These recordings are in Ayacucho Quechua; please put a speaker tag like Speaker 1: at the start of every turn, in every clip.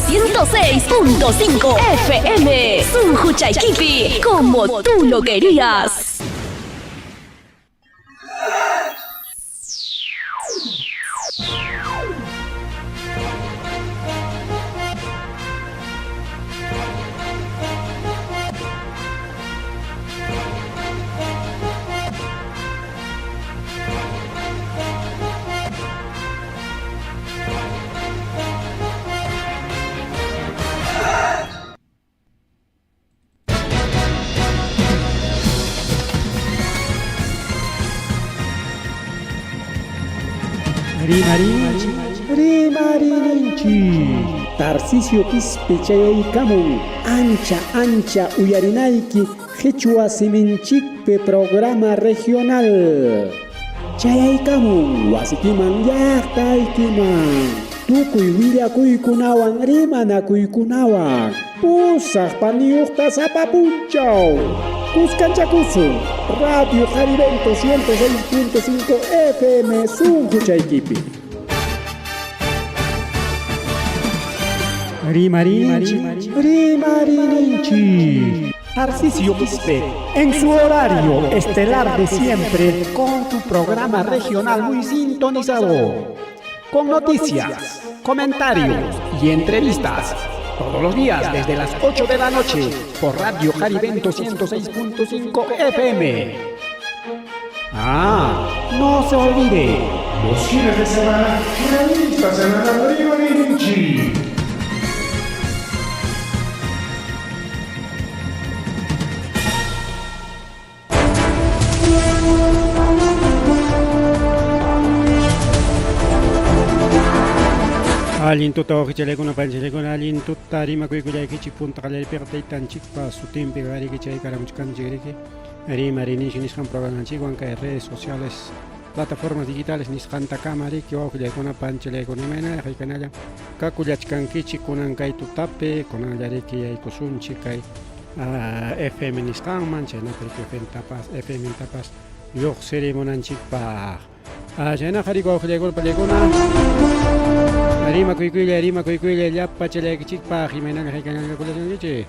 Speaker 1: 106.5 FM. Sunquchaykipi, como tú lo querías.
Speaker 2: Rimarinchik, rimarininchik. Tarcisio Quispe chayaykamun ancha ancha uyarinayki Qichwa siminchikpi programa regional. Chayaykamun wasikiman llaqtaykiman. Tukuy willakuykunawan rimanakuykunawan. Pusaq paniyuqta sapa punchaw. Kuskanchakusun Radio Jarivento 106.5 FM sunquchaykipi. Rimarinchik, rimarininchik. Tarcisio Quispe, en su horario estelar de siempre, con tu programa regional muy sintonizado. Con noticias, comentarios y entrevistas. Todos los días desde las 8 de la noche por Radio Jarivento 106.5 FM. Ah, no se olvide.
Speaker 3: Los fines de semana, revista semanal Rimarinchi.
Speaker 2: Allin tuta wawqichallaykuna panichallaykuna allin tuta rimakuykullaykichik punta qallariypiqa taytanchikpa sutinpi qariki chaykaramuchkanchik riki Rimarinichik nisqan programanchikwan kay redes sociales plataformas digitales nisqantakama riki wawqillaykuna panichallaykuna imaynalla haykanalla kakullachkankichik kunan kay tutapi kunanlla riki yaykusunchik kay FM nisqanman chaynapi riki FM tapas FM tapas lluqsirimunanchikpaq chaynaqa riki wawqillaykuna panillaykuna rimakuykullay rimakuykullay llapa challaykichikpaq imaynalla haykanalla kakullachkankichik.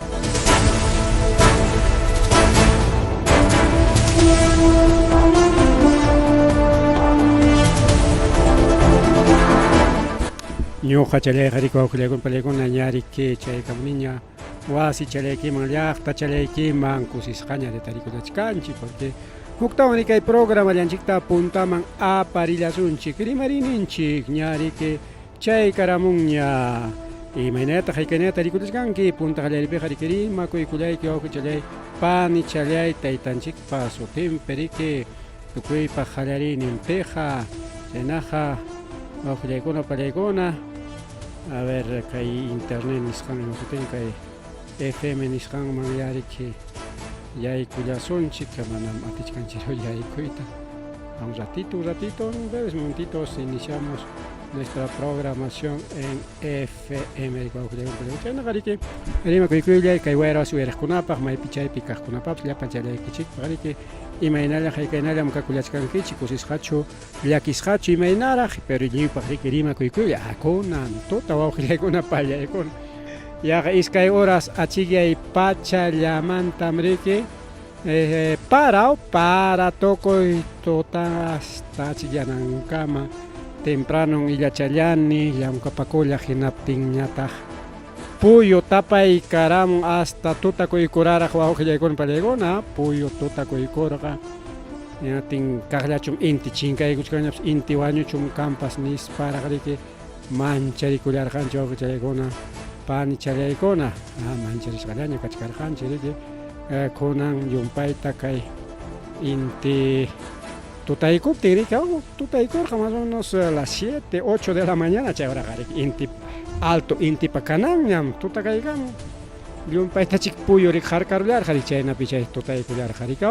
Speaker 2: Ñuqa challayqa riki wawqillaykuna panillaykuna ñariki chaykamuniña wasi challaykiman llaqta challaykiman kusisqaña tarikullachkanchik porque huktawan riki kay programallanchikta puntaman aparillasunchik rimarininchik ñariki chaykaramunña imaynataq haykaynata rikullachkanki punta qallariypiqa riki rimakuykullayki wawqichallay panichallay taytanchikpa sutinpi riki tukuypaq qallariyninpiqa chaynaqa wawqillaykuna pallaykuna a ver kay internet nisqan ima sutin kay FM nisqanman yariki yaykullasunchik manam atichkanchikchu yaykuyta un ratito un ratito en breves momentitos iniciamos nuestra programación en FM chaynaqa riki rimakuykullay kay wayra wasi uyariqkunapaq maypi chaypi kaqkunapaqpas llapan challaykichikpaq riki imaynalla haykaynallam kakullachkankichik kusisqachu llakisqachu imaynaraq pero lliwpaq riki rimakuykullay kunan tuta wawqillaykuna pallaykuna yaqa iskay horas achikyay pachallamantam riki para para tukuy tuta hasta achikyanankama tempranon illachallani llamkapakullaq hinaptinñataq puyu tapaykaramun hasta tutakuykuraraq wawqillaykuna pallaykuna puyu tutakuykurqa hinaptin kaqllachum inti chinkaykuchkanñapas inti wañuchum kanpas nisparaq riki mancharikullarqanchik wawqichallaykuna panichallaykuna mancharisqallaña kachkarqanchik riki kunan llumpayta kay inti tutaykuptin riki tutaykurqa más o menos a las 7 8 de la mañana chay horaqa riki inti alto intipa kananñam tutakaykamun llumpaytachik puyu riki harkarullarqa riki chaynapi chay tutaykullarqa riki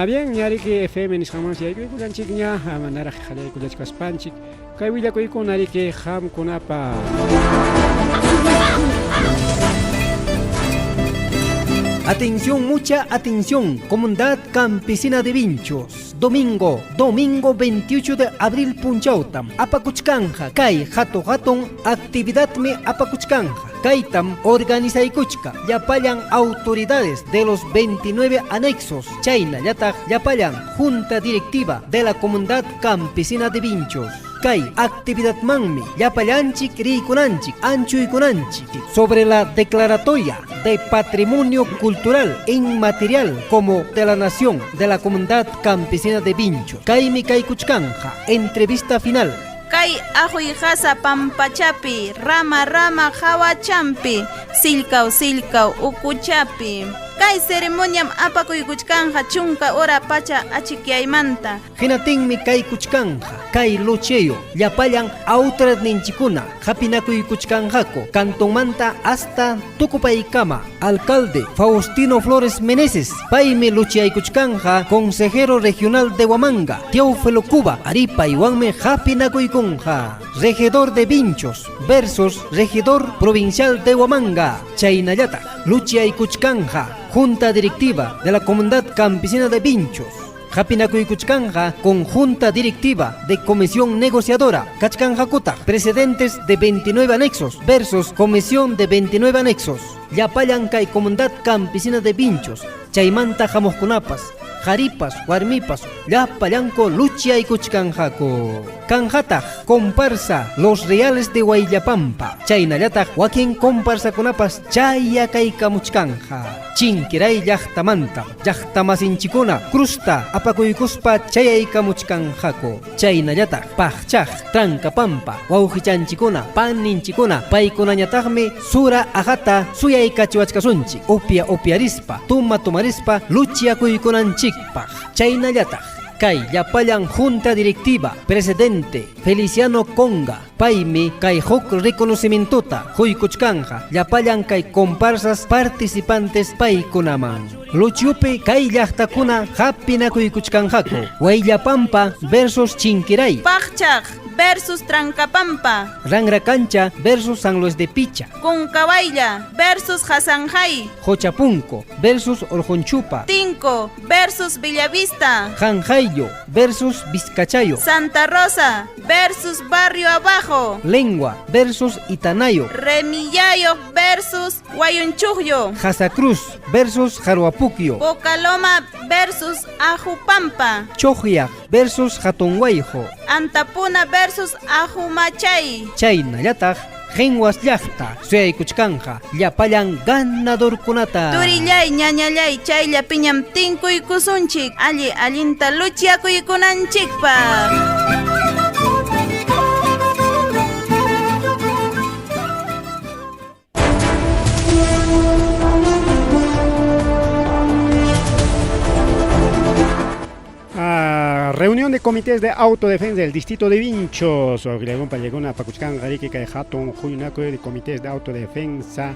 Speaker 2: bien ña riki FM nisqanmansi yaykuykullanchikña manaraq qallaykullachkaspanchik kay willakuykuna riki qamkunapaq.
Speaker 4: Atención, mucha atención, comunidad campesina de Vinchos. Domingo, domingo 28 de abril punchawtam apakuchkanja kay hatu hatun actividadmi apakuchkanja. Kaytam organizaykuchka llapallan autoridades de los 29 anexos chaynallataq llapallan junta directiva de la comunidad campesina de Vinchos. Kay actividadmanmi llapallanchik riykunanchik anchuykunanchik sobre la declaratoria de patrimonio cultural inmaterial como de la nación de la comunidad campesina de Vinchos. Kaymi kaykuchkanja entrevista final.
Speaker 5: Kay ahuy qasa pampachapi, rama rama hawachampi, sillkaw sillkaw ukuchapi. Kay ceremoniam apakuykuchkanja chunka hora pacha achikyaymanta.
Speaker 4: Hinatinmi kaykuchkanja kay lucheyo llapallan autoridadninchikuna hapinakuykuchkanjaku cantonmanta hasta Tukupaykama. Alcalde Faustino Flores Meneses paymi luchaykuchkanja consejero regional de Huamanga Teófilo Cuba ari paywanmi hapinakuykunja. Regidor de Vinchos versus regidor provincial de Huamanga chaynallataq luchaykuchkanja Junta Directiva de la Comunidad Campesina de Vinchos. Hapinakuykuchkanja con Junta Directiva de Comisión Negociadora Kachkanjakutaq precedentes de 29 anexos versus Comisión de 29 anexos. Llapallan kay Comunidad Campesina de Vinchos chaymanta hamuqkunapas qharipas warmipas llapallanku luchaykuchkanjaku. Kanjataq comparsa Los Reales de Huayllapampa chaynallataq wakin comparsakunapas chayakaykamuchkanja. Chinquiray llaqtamanta llaqtamasinchikuna crusta apakuykuspa chayaykamuchkanjaku. Chaynallataq paqchaq Trancapampa wawqichanchikuna paninchikuna paykunañataqmi sura aqata suyaykachiwachkasunchik upia upiarispa tuma tumarispa luchayakuykunanchikpaq. Chaynallataq kay llapallan junta directiva presidente Feliciano Conga paymi kay huk reconocimientota huykuchkanja llapallan kay comparsas participantes paykunaman. Luchupi kay llaqtakuna hapinakuykuchkanjaku Huayllapampa versus Chinquiray,
Speaker 5: Paqchaq versus Trancapampa,
Speaker 4: Rangracancha versus San Luis de Picha,
Speaker 5: Cuncawaylla versus Hasanjay,
Speaker 4: Jochapunco versus Orjonchupa,
Speaker 5: Tinco versus Bellavista,
Speaker 4: Janjayo versus Vizcachayo,
Speaker 5: Santa Rosa versus Barrio Abajo,
Speaker 4: Lengua versus Itanayo,
Speaker 5: Remillayo versus Guayunchugyo,
Speaker 4: Jasacruz versus Jaruapuquio,
Speaker 5: Bocaloma versus Ajupampa,
Speaker 4: Chojia versus Jatonguayjo,
Speaker 5: Antapuna versus Ajumachay,
Speaker 4: chaynallataq Qinwas llaqta suyaykuchkanja llapallan ganadorkunata.
Speaker 5: Turillay ñañallay chayllapiñam tinkuykusunchik alli allinta luchakuykunanchikpaq.
Speaker 2: Reunión de comités de autodefensa del distrito de Vinchos. Llegona Pacuchcán, Gariki, kay hatun huñunakuy de comités de autodefensa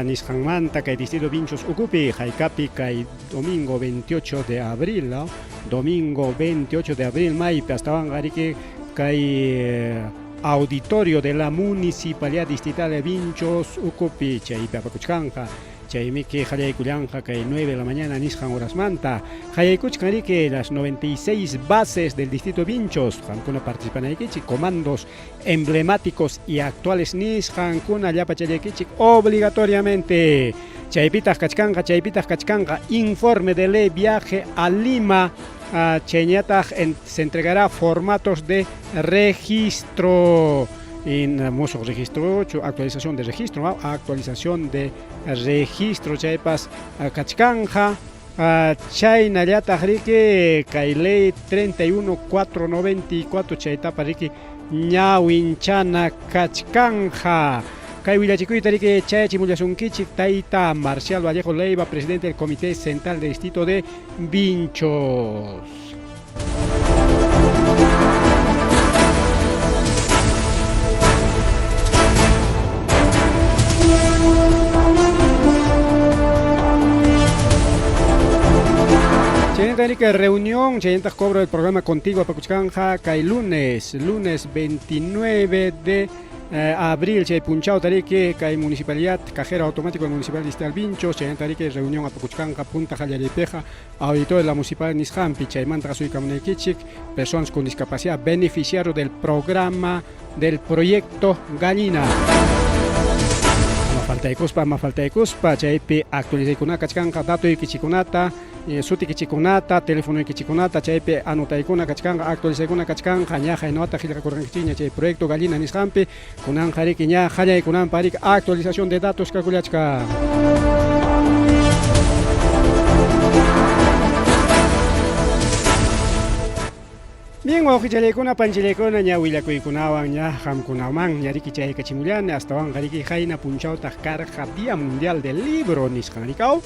Speaker 2: nisqanmanta kay distrito Vinchos ukupi haykapi kay domingo 28 de abril, ¿no? Domingo 28 de abril maypi astawan gariki kay auditorio de la Municipalidad Distrital de Vinchos ukupi chaypi apakuchkanja. Chaymiki qallaykullanja kay 9 de la mañana nisqan horasmanta qallaykuchkan riki las 96 bases del distrito Vinchos qamkuna participanaykichik comandos emblemáticos y actuales nisqankuna llapachallaykichik obligatoriamente. Chaypitaq kachkanqa chaypitaq kachkanqa informe de ley viaje a Lima chayñataq se entregará formatos de registro. En musuq registro, actualización de registro, ¿no? Actualización de registro chaypas kachkanja chaynallataq riki kay ley 31494 chaytapa riki ñawinchana kachkanja. Kay willachikuyta riki chayachimullasunkichik tayta Marcial Vallejo Leiva, presidente del Comité Central del Distrito de Vinchos. Chaynata reunión, chaynata cobro del programa Contigo Apacuchcanja, kay lunes, lunes 29 de Abril chay punchawta riki kay municipalidad cajero automático municipal distrital Vinchos chaynata riki reunión apakuchkanqa punta qallariypiqa auditorio de la municipalidad nisqanpi chaymanta qasuykamunaykichik personas con discapacidad beneficiario del programa del proyecto Gallina. Ama faltaykuspa, ama faltaykuspa chaypi actualizaykuna kachkanqa datoykichikunata sutikichikunata, telefonoykichikunata chaypi anotaykuna kachkanqa, actualizaykuna kachkanqa, ña haynawata qillqakurqankichikña chay proyecto Gallina nisqanpi, kunanqa riki ña qallaykunanpa riki actualización de datos kakullachkan. Bien, wawqichallaykuna, panchillaykuna, ña willakuykunawan ña qamkunaman ña riki chaykachimullani, astawanqa riki qayna punchawtaq karqa Día Mundial del Libro nisqan rikaw.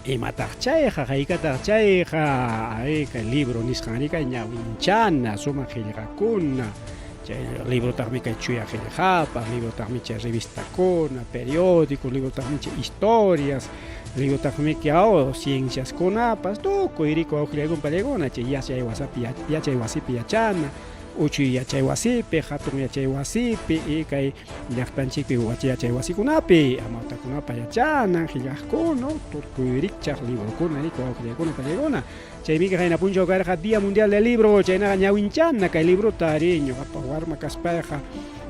Speaker 2: Imataq chayqa, haykataq chayqa, ay kay libro nisqan rikay ñawinchana, sumaq qillqakuna, chay librotaqmi kay chuya qillqapaq, librotaqmi chay revistakuna, periódico, librotaqmi chay historias, Librotaqmiki aw cienciaskunapas tukuy riku awqillaykuna pallaykuna chay yachay wasapi yachay wasipi yachana, uchuy yachay wasipi, hatun yachay wasipi y kay llaqtanchikpi yachay wasikunapi amawtakunapa yachanan qillqaqkuna tukuy rikchaq librokuna riku awqillaykuna pallaykuna. Chaymiki qayna punchaw karqa Día Mundial del Libro, chaynaqa ñawinchana kay librota ari ñuqapa warma kaspayqa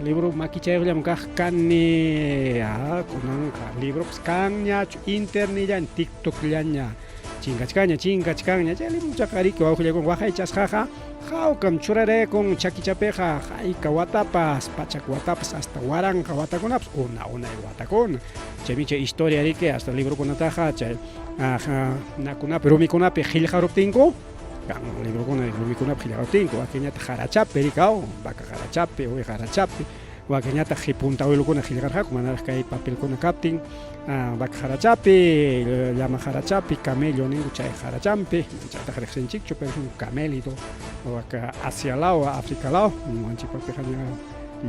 Speaker 2: libro makichayuqllam kaq kani, kunanqa libropas kanñachu, internetllaña, TikTokllaña, chinkachkanña, chinkachkanña, chay librochaqa riki wawqillaykuna waqaychasqaqa hawkam churaraykun chakichapiqa hayka watapas, pachak watapas, hasta waranqa watakunapas, una unay watakuna, chaymi chay historia riki hasta librokunataqa chay Nakunapi rumikunapi qillqaruptinku, kan librokuna rumikunapi qillqaruptinku, wakinñataq qarachapi rikaw, vaca qarachapi, uwiha qarachapi, wakinñataq punta awilukuna qillqarqaku manaraq kay papelkuna kaptin, vaca qarachapi, llama qarachapi, camello ninku chay qarachampi, chaytaqa riqsinchikchu, pero es un camélido, waka Asia law, África law, ñuqanchikpapiqa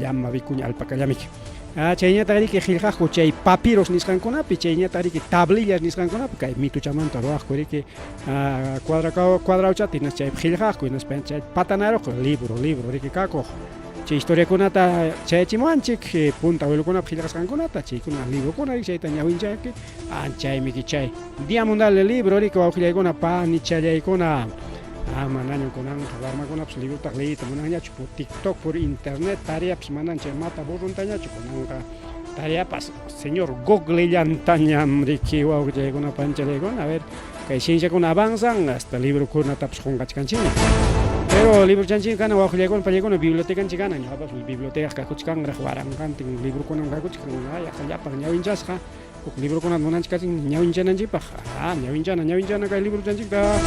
Speaker 2: llama, vicuña, alpacallamiki. Chayñataq riki qillqaqku chay papiros nisqankunapi, chayñataq riki tablillas nisqankunapi, kay mituchamanta ruwaqku riki cuadrauchata hinaspa chaypi qillqaqku, hinaspa chay patanaruq libro, libro riki kakuq. Chay historiakunata chayachimuwanchik punta abuelokunapa qillqasqankunata, chaykuna librokuna riki chayta ñawinchanki, anchaymiki chay Día Mundial del Libro riki wawqillaykuna, panichallaykuna. Manañam kunanqa warmakunapas librotaq leyiyta munanñachu, por TikTok, por internet, tareapas manan chay mata burruntañachu, kunanqa tareapas señor Google-llantañam riki wawqichaykuna, panchallaykuna, a ver, kay cienciakuna avanzan, hasta librokunatapas qunqachkanchikña. Pero librochanchik kana wawqillaykuna, pallaykuna, bibliotecanchik kana, ñuqapas biblioteca kakuchkanraq, waranqantin librokunam kakuchkan, yaqa llapan ñawinchasqa. Huk librokunata munanchik kachin ñawinchananchikpaq. Ñawinchana, ñawinchana kay librochanchikta.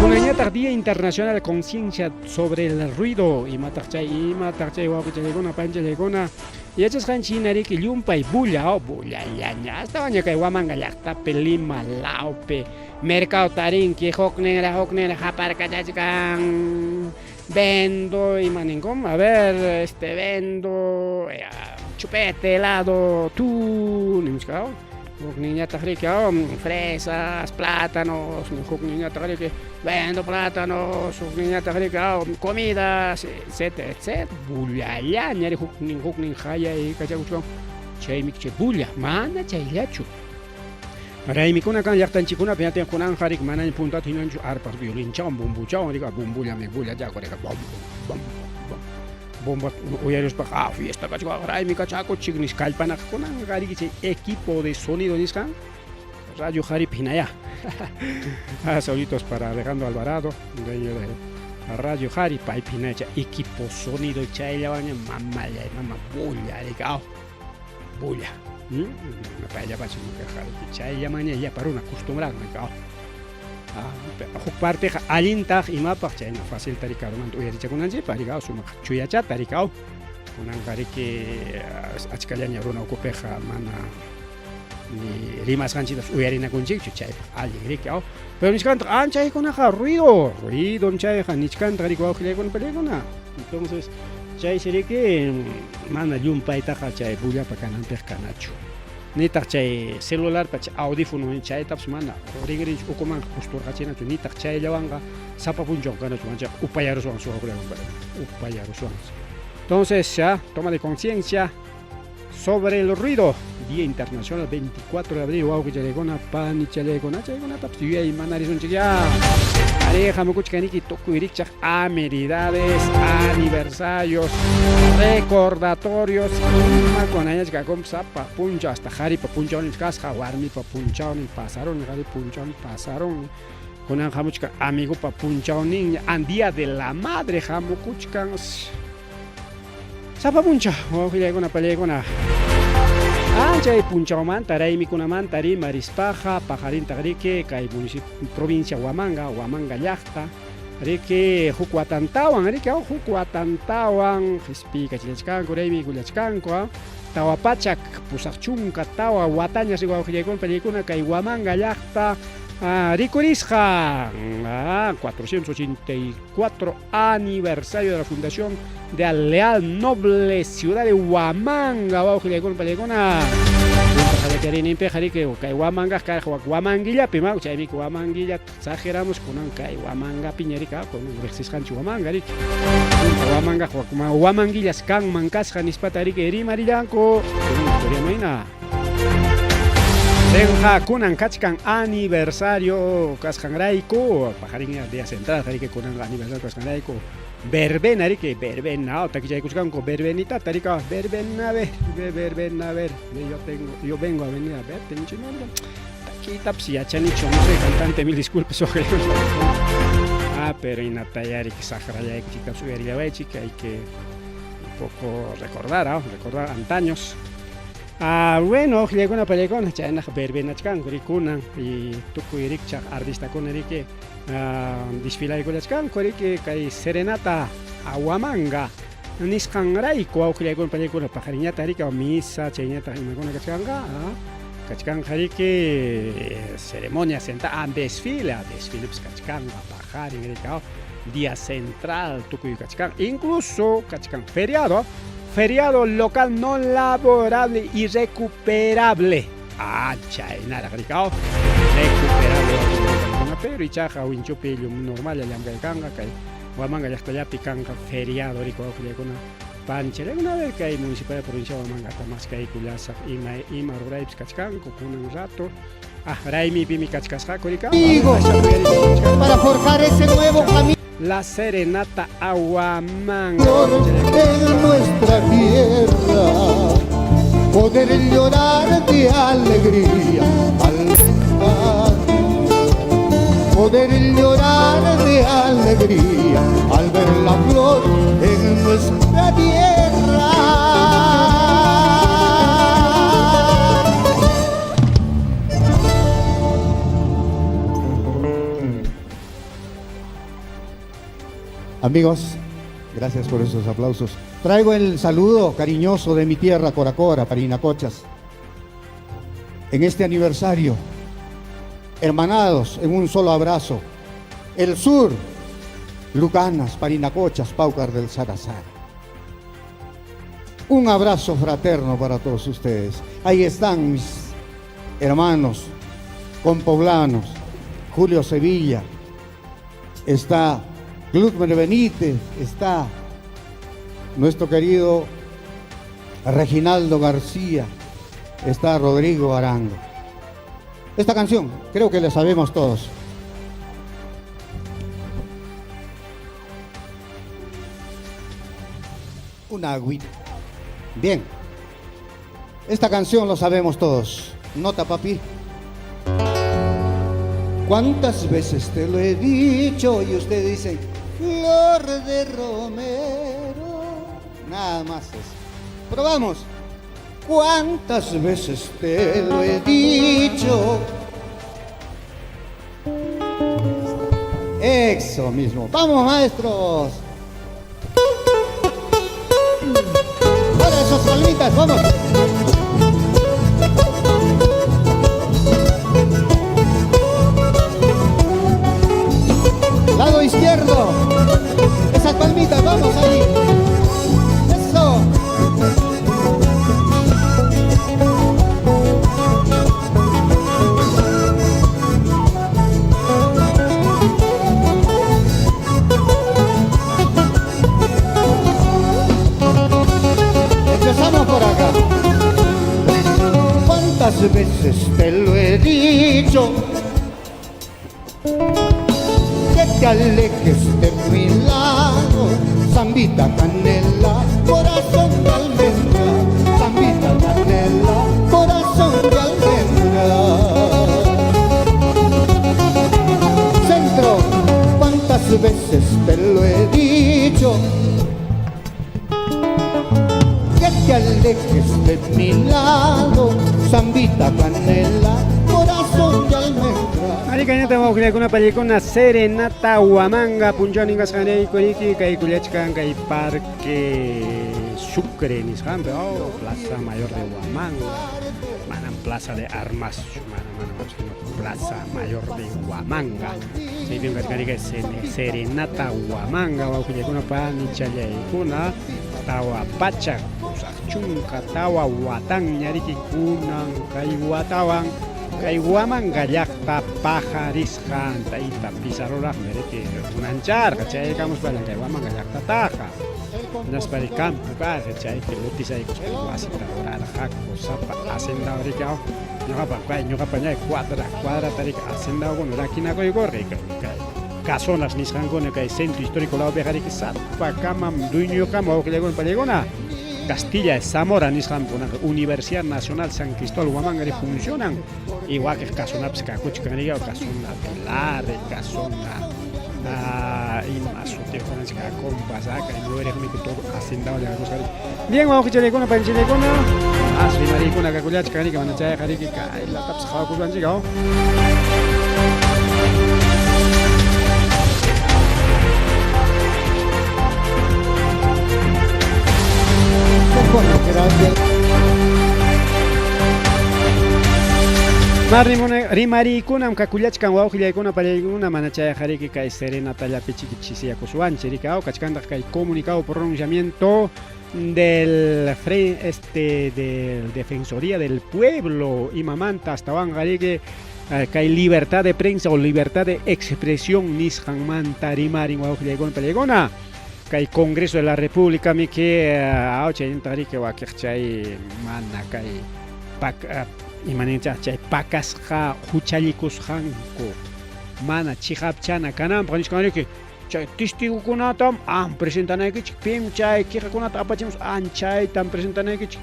Speaker 2: Kunanñataq Día Internacional de Conciencia sobre el Ruido. Imataq chay, imataq chay wawqichallaykuna, panchallaykuna. Yachasqanchik hina riki llumpay bulla, oh, bullallaña. Astawanña kay Huamanga llaqtapi, Lima lawpi, mercado tarinki, hukninraq, hukninraq qaparkachachkan. Vendo, ima ninkum, a ver, este, vendo, chupete, helado, tú, nimuchka, huk niñataq riki, oh, fresas, plátanos, huk niñataq riki, vendo plátanos, huk niñataq riki, oh, comidas, etcétera, etcétera, bullallaña ri huknin, huknin hayay kachakuchkan, chaymi chay bulla, mana chayllachu. Raymikuna kan llaqtanchikkunapi ñataq kunanqa riki manaña puntata hinanchu arpas violinchawan bombochawan riki bombollami bullachaku riki bombo bombo bombo bombo uyarispaqa fiesta kachkan raymi kachakuchik nispa kallpanaqa kunanqa riki chay equipo de sonido nisqan Radio Jaripi hinayá. Saluditos para Alejandro Alvarado, dueño de Radio Jari, paypi hinaya chay equipo sonido chayllawanña mamallay mama bulla riki aw bulla. Payllapacha chayllamanña llapa runa costumbrado huk parteqa allintaq imapaq chayna facilta riki karumanta uyarichakunanchikpaq riki sumaq chuyachata riki kunanqa riki achkallaña runa ukupiqa mana ni rimasqanchiktapas uyarinakunchikchu chaypaq allin riki pero nichkantaq anchaykunaqa ruido ruidom chayqa nichkantaq riki wawqillaykuna pallaykuna entonces chaysi riki mana llumpaytaqa chay bullapa kananpiq kanachu nitaq chay celularpa chay audífono chaytapas mana rinrinchik ukumanqa kusturqachinachu nitaq chayllawanqa sapa punchaw kanachu manchayqa upayaruswan suwakullawan upayaruswan. Entonces, ya, toma de conciencia sobre el ruido. Día Internacional 24 de abril, wawqichallaykuna, panichallaykuna, chaykunatapas yuyaymanaриsunchik ya. Arí, hamukuchkaniki tukuy rikchaq amenidades, aniversarios, recordatorios, imakunañach kakunpas sapa punchaw, hasta qharipa punchawnin kasqa, warmipa punchawnin pasarun, qharipa punchawnin pasarun. Kunan hamuchkan amigupa punchawninña, Día de la Madre hamukuchkan. Sapa punchaw, wawqillaykuna, pallaykuna. Anchay punchawmanta, raymikunamanta rimarispaqa, paqarintaq riki kay municipio, provincia Huamanga, Huamanga llaqta, riki huk watantawan, riki huk watantawan, qispiykachillachkanku, raymiykullachkanku, 484 watañas wawqillaykuna, pallaykuna, kay Huamanga llaqta rikurisqa, 484 aniversario de la fundación de la Leal Noble Ciudad de Huamanga, wawqillaykuna, pallaykuna. Qallariyninpiqa riki kay Huamanga kaq Huamanguillapi, chaymi Huamanguilla exageramos kunan kay Huamangapiña riki, kunan riqsisqanchik Huamanga riki. Huamanga Huamanguillas kanman kasqa nispata riki rimarillanku. Historia mayna. Renja kunan kachkan aniversario kasqanrayku, paqarinña día central riki kunan aniversario kasqanrayku. Verbena riki, verbena, takichaykuchkanku verbenita, tarika, verbena, ver, verbena, ver, yo tengo, yo vengo a venir a verte, taquitapas yachanichu, no soy cantante, mil disculpas, pero inatayari que saqrallaykichiktapas uyarillawaychik, hay que un poco recordar, recordar antaños. Bueno, llaykuna pallaykuna, chaynaqa verbenachkanku rikunan y tukuy rikchaq artistakuna riki desfilaykullachkanku riki kay serenata a Huamanga nisqanrayku, wawqillaykuna pallaykuna, paqariñata riki misa chayñataq imakuna kachkanqa, kachkanqa riki ceremonia central, desfile, desfilepis kachkanqa paqarin riki, día central tukuy kachkan, incluso kachkan feriado, feriado local no laborable y recuperable. Chaynaraq riki, recuperable, pero ichaqa winchupi normal llamkaykanqa kay Huamanga llaqtallapi kanqa feriado riki, wawqillaykuna, panchallaykuna, a ver kay municipalidad provincial Huamangata maskaykullasaq ima ima ruraypis kachkanku kunan rato. Raymipimi kachkasqaku riki.
Speaker 6: Para forjar ese nuevo camino.
Speaker 2: La serenata a Huamanga.
Speaker 6: En nuestra tierra, poder llorar de alegría al pensar, poder llorar de alegría al ver la flor en nuestra tierra.
Speaker 7: Amigos, gracias por esos aplausos. Traigo el saludo cariñoso de mi tierra, Coracora, Parinacochas. En este aniversario, hermanados en un solo abrazo, el sur, Lucanas, Parinacochas, Paucar del Sarasara. Un abrazo fraterno para todos ustedes. Ahí están mis hermanos compoblanos, Julio Sevilla, está Gluzmer Benítez, está nuestro querido Reginaldo García, está Rodrigo Arango. Esta canción creo que la sabemos todos. Una agüita. Bien. Esta canción lo sabemos todos. Nota, papi. ¿Cuántas veces te lo he dicho? Y ustedes dicen, flor de romero. Nada más eso. Probamos. ¿Cuántas veces te lo he dicho? Eso mismo. ¡Vamos, maestros! ¡Ahora esas palmitas! ¡Vamos! Lado izquierdo. Esas palmitas, vamos ahí. Eso. ¿Cuántas veces te lo he dicho? Que te alejes de mi lado, Zambita canela, corazón de almendra, Zambita canela, corazón de almendra. Centro, ¿cuántas veces te lo he dicho? Que te alejes de mi lado, Zambita canela, corazón de almendra.
Speaker 2: Aricañata wawqillakuna pallikuna serenata Huamanga punchawnin kasqanrayku riki kay kullachkan kay parque Sucre nisqanpi oh, Plaza Mayor de Huamanga, manam Plaza de Armas, mana mana sino Plaza Mayor de Huamanga. Chaypim kachkan kay serenata Huamanga wawqillakuna panichallaykuna 484 watanña riki kunan kay watawan kay Huamanga llaqta paqarisqan tayta Pizarroraqmi riki unancharqa chayaykamuspallan kay Huamanga llaqtataqa hinaspa ri campo karqa chaypi lotisaykuspa wasita rurarqaku sapa hacendao riki aw ñuqapa kay ñuqapa ñay cuadra cuadrata riki hacendaokuna rakinakuykurqa kay casonas nisqankuna kay centro histórico lawpiqa riki sapakamam dueñoyuqkama wawqillakuna pallaykuna Castilla Zamora nisqankunaqa Universidad Nacional San Cristóbal Huamanga ri funcionan y wakiq casonapis kakuchkan riki casona Pilar, casona ima sutiyuqkunanchik compas kay muyuriqmi todo hacendado llaqakusqa riki. Bien wawqichallaykuna panchillaykuna as rimariykuna kakullachkan riki mana chayqa riki kaylatapas qhawakuspanchik aw. Rimariykunam kakullachkan wawqillaykuna pallaykuna mana chayqa riki kay serenatallapi chiki chisiyakuswanchik riki aw kachkantaq kay comunicado pronunciamiento del del Defensoría del Pueblo imamanta astawanqa riki kay libertad de prensa o libertad de expresión nisqanmanta rimarin wawqillaykuna pallaykuna kay Congreso de la República miki aw chaynintaq riki wakiq chay mana kay imaninchaq chay pakasqa huchallikusqanku mana chiqapchana kananpaq nishkan riki chay testigukunatam am presentanaykichik pim chay quejakunata apachimus anchaytam presentanaykichik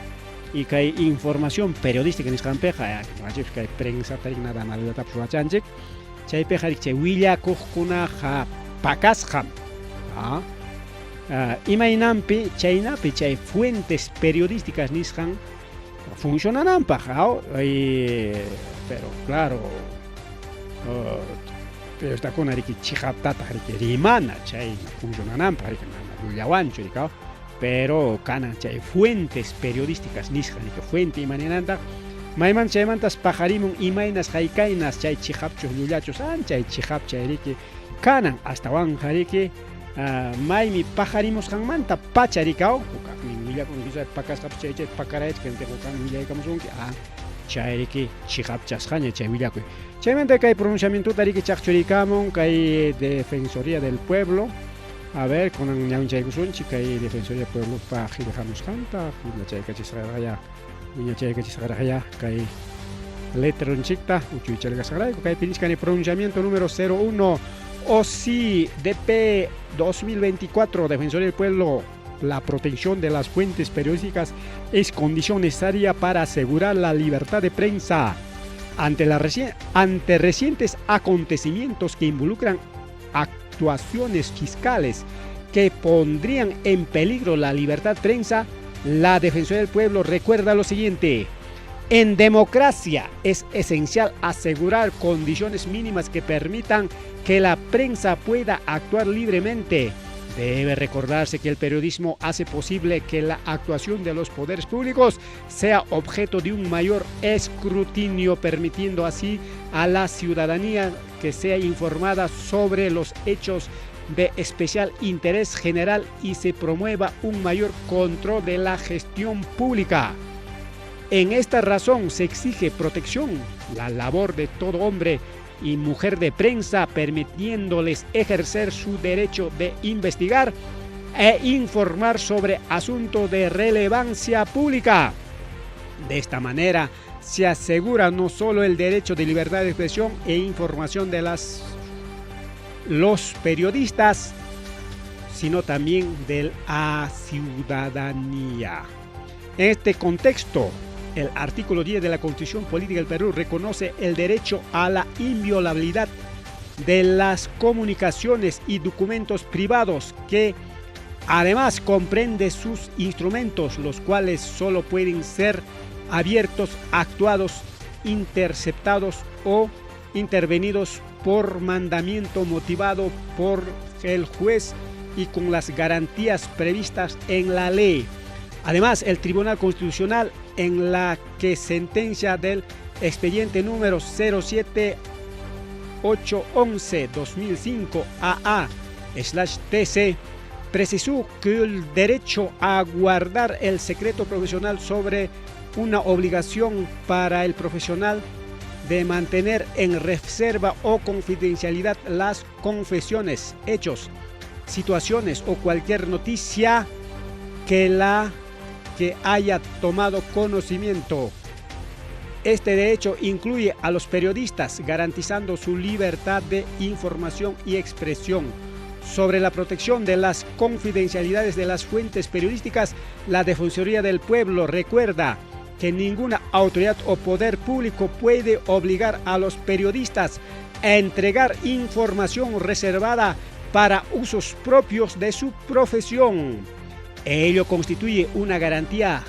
Speaker 2: y kay información periodística nisqanpiqa ñuqanchikpas kay prensata riki nada malallatapas ruwachanchik chaypiqa riki chay willakuqkunaqa pakasqam imaynanpi chaynapi chay fuentes periodísticas nisqan funcionananpaq pero claro periodistakuna riki chiqaptataq riki rimana chayna funcionananpaq riki mana llullawanchu riki pero kanan chay fuentes periodísticas nisqan riki fuente imaninantaq mayman chaymantas paqarimun imaynas haykaynas chay chiqapchus llullachus anchay chiqapchay riki kanan astawanqa riki maymi paqarimusqanmanta pacha riki aw hukaqnin willakun quizá pakasqapas chay chay pakarayachkan hukaqnin willaykamusunki chay riki chiqapchasqaña chay willakuy chaymanta kay pronunciamientota riki chaqchurikamun kay Defensoría del Pueblo. A ver, kunan ñawinchaykusunchik kay Defensoría del Pueblo pa qillqamusqanta wiñachaykachisqaraqya kay letronchikta uchuychalkasqarayku kaypi nichkani pronunciamiento número 01 OSI DP 2024 Defensoría del Pueblo. La protección de las fuentes periodísticas es condición necesaria para asegurar la libertad de prensa. Ante recientes acontecimientos que involucran actuaciones fiscales que pondrían en peligro la libertad de prensa, la Defensoría del Pueblo recuerda lo siguiente. En democracia es esencial asegurar condiciones mínimas que permitan que la prensa pueda actuar libremente. Debe recordarse que el periodismo hace posible que la actuación de los poderes públicos sea objeto de un mayor escrutinio, permitiendo así a la ciudadanía que sea informada sobre los hechos de especial interés general y se promueva un mayor control de la gestión pública. En esta razón se exige protección, la labor de todo hombre y mujer de prensa, permitiéndoles ejercer su derecho de investigar e informar sobre asuntos de relevancia pública. De esta manera, se asegura no solo el derecho de libertad de expresión e información de las, los periodistas, sino también de la ciudadanía. En este contexto, el artículo 10 de la Constitución Política del Perú reconoce el derecho a la inviolabilidad de las comunicaciones y documentos privados que además comprende sus instrumentos, los cuales solo pueden ser abiertos, actuados, interceptados o intervenidos por mandamiento motivado por el juez y con las garantías previstas en la ley. Además, el Tribunal Constitucional, en la que sentencia del expediente número 07811-2005 AA/TC, precisó que el derecho a guardar el secreto profesional sobre una obligación para el profesional de mantener en reserva o confidencialidad las confesiones, hechos, situaciones o cualquier noticia que la que haya tomado conocimiento. Este derecho incluye a los periodistas, garantizando su libertad de información y expresión. Sobre la protección de las confidencialidades de las fuentes periodísticas, la Defensoría del Pueblo recuerda que ninguna autoridad o poder público puede obligar a los periodistas a entregar información reservada para usos propios de su profesión. Ello constituye una garantía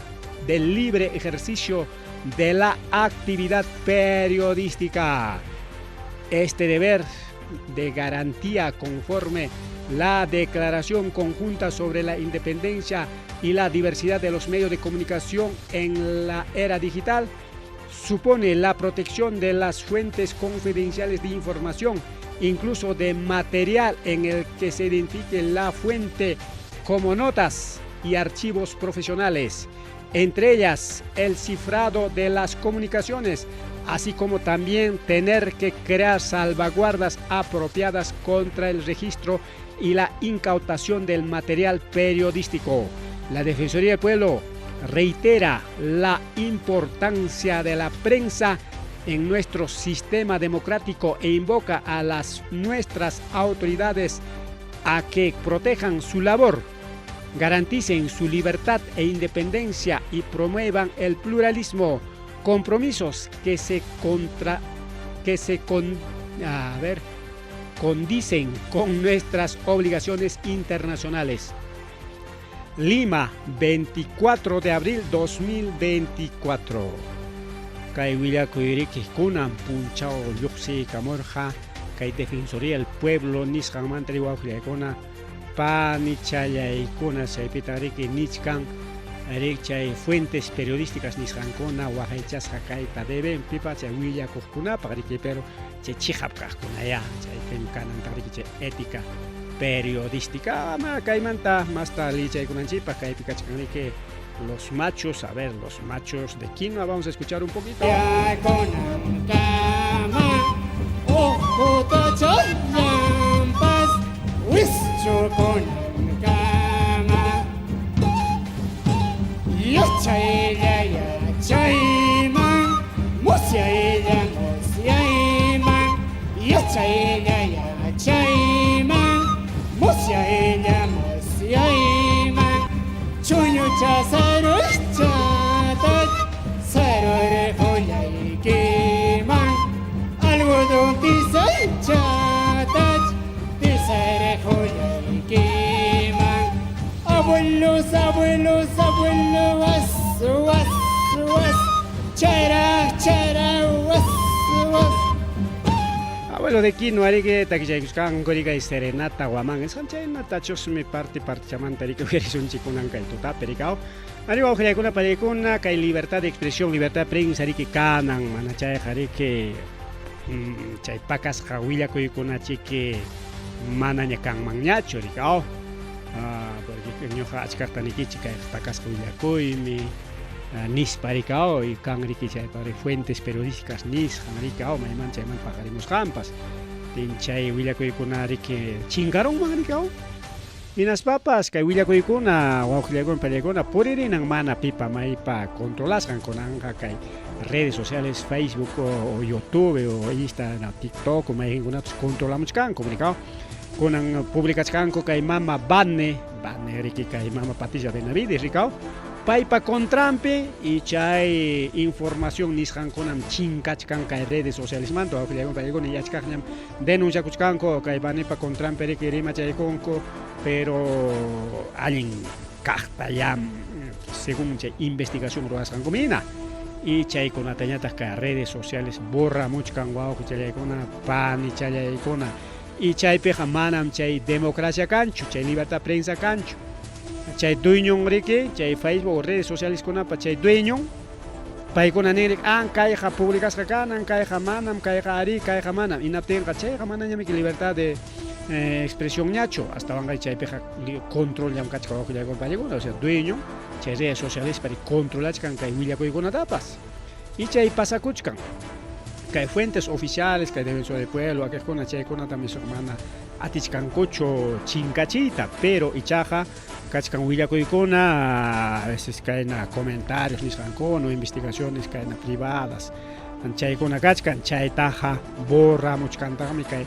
Speaker 2: del libre ejercicio de la actividad periodística. Este deber de garantía conforme la Declaración Conjunta sobre la Independencia y la Diversidad de los Medios de Comunicación en la Era Digital supone la protección de las fuentes confidenciales de información, incluso de material en el que se identifique la fuente como notas y archivos profesionales, entre ellas el cifrado de las comunicaciones, así como también tener que crear salvaguardas apropiadas contra el registro y la incautación del material periodístico. La Defensoría del Pueblo reitera la importancia de la prensa en nuestro sistema democrático e invoca a las nuestras autoridades a que protejan su labor, garanticen su libertad e independencia y promuevan el pluralismo, compromisos que se contra que se con, a ver, condicen con nuestras obligaciones internacionales. Lima, 24 de abril 2024. Kay willakuyriki kunan punchaw lluqsiykamurqa kay Defensoría del Pueblo nisqanmanta riwawqillaykuna panichallaykuna chaypita riki nichkan chay fuentes periodísticas nisqankuna waqaychasqa kayta deben pipa chay willakuqkunapaq riki, pero chay chiqap kaqkunayá chaypim kananta riki chay ética periodística. Ama kaymanta masta lichaykunanchikpaq kaypi kachkan riki los machos, a ver, los machos de quinoa, vamos a escuchar un poquito.
Speaker 6: Abuelos, abuelos, abuelos, was, was, was, chara, chara, was, was.
Speaker 2: Abuelo de quinoa, riki takichaykusqanku riki serenata Guamán nisqan chaynata chusmi parte partichamanta riki uyarisunchik kunan kay tutapi rikaw. Ari wawqillaykuna pariykuna kay libertad de expresión, libertad de prensa riki kanan mana chayqa riki chay pakasqa willakuykuna chiki manaña kanmanñachu rikaw. Porque ñuqa achkaqta nikichik kay pakasqa willakuymi nispa rikaw y kan riki chaypa fuentes periodísticas nisqan rikaw mayman chayman paqarimusqanpas. Tin chay willakuykuna riki chinkarunman rikaw. Hinaspapas kay willakuykuna, wawqillaykuna, pallaykuna puririnan mana pipa maypa controlasqan kunanqa kay redes sociales, Facebook o YouTube o Instagram, TikTok o mayqinkunapas controlamuchkanku, rikaw. Kunan publicachkanku kay mama Bane, Bane riki kay mama Patricia Benavides, rikaw. Paypa contranpi y chay información nisqankunam chinkachkan kay redes socialesmanta, wawqillaykuna, pallaykuna yachkaqñam denunciakuchkanku kay Banepa contranpi riki rimachaykunku, pero allin kaqtayam según chay investigación ruwasqankum hina. Y chaykunatañataq kay redes sociales borramuchkan wawqichallaykuna, panichallaykuna. Y chaypiqa manam chay democracia kanchu, chay libertad prensa kanchu. Chay dueñon riki, chay Facebook o redes sociales kunapa chay dueñon, paykuna ninrik, ah, kayqa publicasqa kanan, kayqa manam, kayqa ari, kayqa manam. Hinaptinqa chayqa manañamiki libertad de expresión ñachu, astawanqa chaypiqa control llam kachkan wawqillaykuna paykuna, o sea, dueño chay redes sociales pari controlachkan kay willakuykunatapas. Y chay pasakuchkan. Kay fuentes oficiales, kay Defensor del Pueblo, aquelkuna chaykunata mana atichkankuchu chinkachiyta, pero ichaqa kachkan willakuykuna, a veces kayna comentarios nisqankuna, investigaciones kayna privadas, chaykuna kachkan, chaytaqa borramuchkantaqmi kay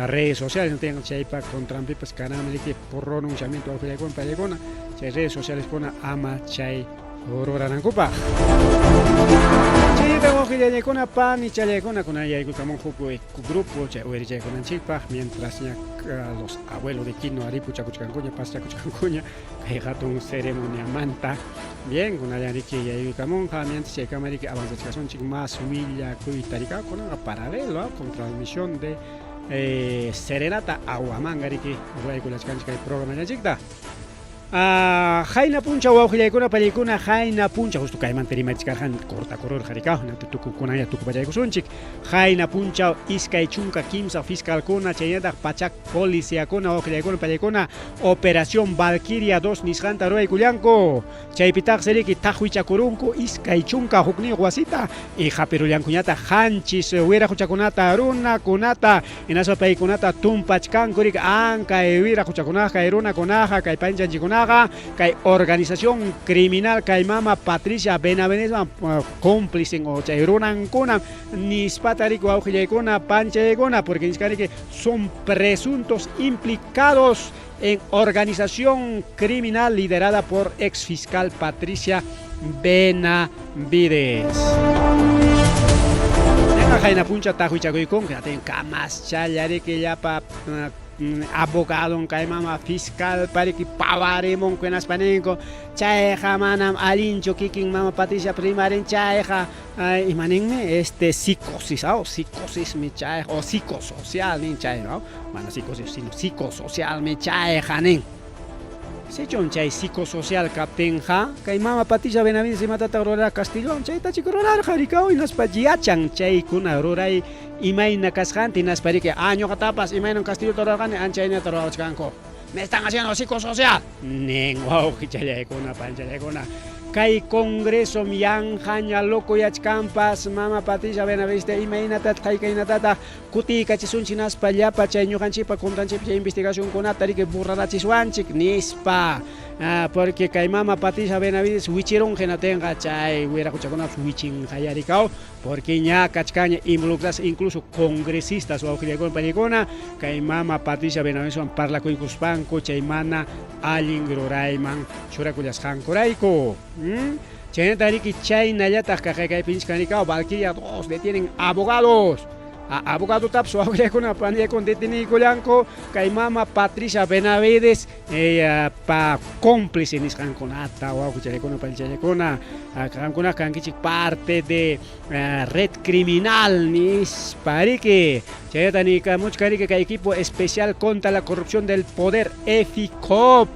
Speaker 2: redes sociales, no chaypa contranpipas kananmi riki pronunciamiento wawqillaykuna, pallaykuna, chay redes sociales kuna ama chay ruranankupaq. Chayta wawqillaykuna, panichallaykuna, kuna yaykukamun huk grupo chay uyarichaykunanchikpaq, mientras ña los abuelos de Quino aripuchakuchkankuña, paschakuchkankuña kay hatun ceremoniamanta. Bien, kunallan riki yaykukamunqa, mientras chaykama riki avanzachkasunchik más willakuyta rika kunanqa paralelo con transmisión de serenata Aguamanga riki ruwaykulachkanchik kay programallanchikta. Hayna puncha wawqillaykuna, pallaykuna, hayna puncha justo kaymanta rimachkarqan cortakururqa rikaw, kunanya tukupachaykusunchik. Hayna puncha 23 fiscalkuna chaynataq pachak policiakuna wawqillaykuna, pallaykuna Operación Valquiria 2 nisqanta ruwaykullanku. Chaypitaqsi riki taqwichakurunku 21 wasita y hapirullankuñataq qanchis wiraquchakunata runakunata hinaspa paykunata tumpachkanku riki kay wiraquchakunaqa kay runakunaqa kay panchanchikunaqa kay organización criminal kay mama Patricia Benavideswan cómplice o chay runankuna nispata riki wawqillaykuna panchaykuna porque nichkanriki son presuntos implicados en organización criminal liderada por exfiscal Patricia Benavides. Venga, hayna puncha taqwichakuykunqa, atin kamas challariki llapa abogado kay mama fiscal pariki pawarimun hinaspa ninku chayqa manam allinchu kikin mama Patricia primarin chayqa imaninmi este psicosis psicosismi chayqa o psicosocial nin chay, no, mana psicosis sino psicosocial mi chayqa nin. Sichun chay psicosocial kaptinqa kay mama Patricia Benavides imatataq rurarqa Castillo chayta chik rurarqa rikaw hinaspa yachan chaykuna ruray imayna kasqanta hinaspa riki ñuqatapas imaynam Castillota rurarqani anchaynata rurawachkanku. Me están haciendo psicosocial nin wawqichallaykuna panchallaykuna. Kay congreso yanqaña locoyachkanpas mama Patricia Benavides imaynatataq haykaynatataq kutiykachisunchik hinaspa llapa chay ñuqanchikpa contranchikpi chay investigacionkunata riki borrarachiswanchik nispa. Porque kay mama Patricia Benavides wichirunqa hinatinqa chay wiraquchakunapas wichinqaya rikaw porque ña kachkanña involucradas incluso congresistas wawqillaykuna pallaykuna kay mama Patricia Benavideswan parlakuykuspanku chay mana allin rurayman churakullasqankurayku. Chaynata riki chaynallataq kaqaykaypi nichkan rikaw Valquiria 2 detienen abogados. Abogado tapas wawqillaykuna panillaykuna deteniykullanku kay mama Patricia Benavides pa cómplice nisqankunata wawqichallaykuna panichallaykuna qamkunaqa kankichik parte de red criminal nispa riki. Chaynata niykamuchkan riki kay equipo especial contra la corrupción del poder EFICOP.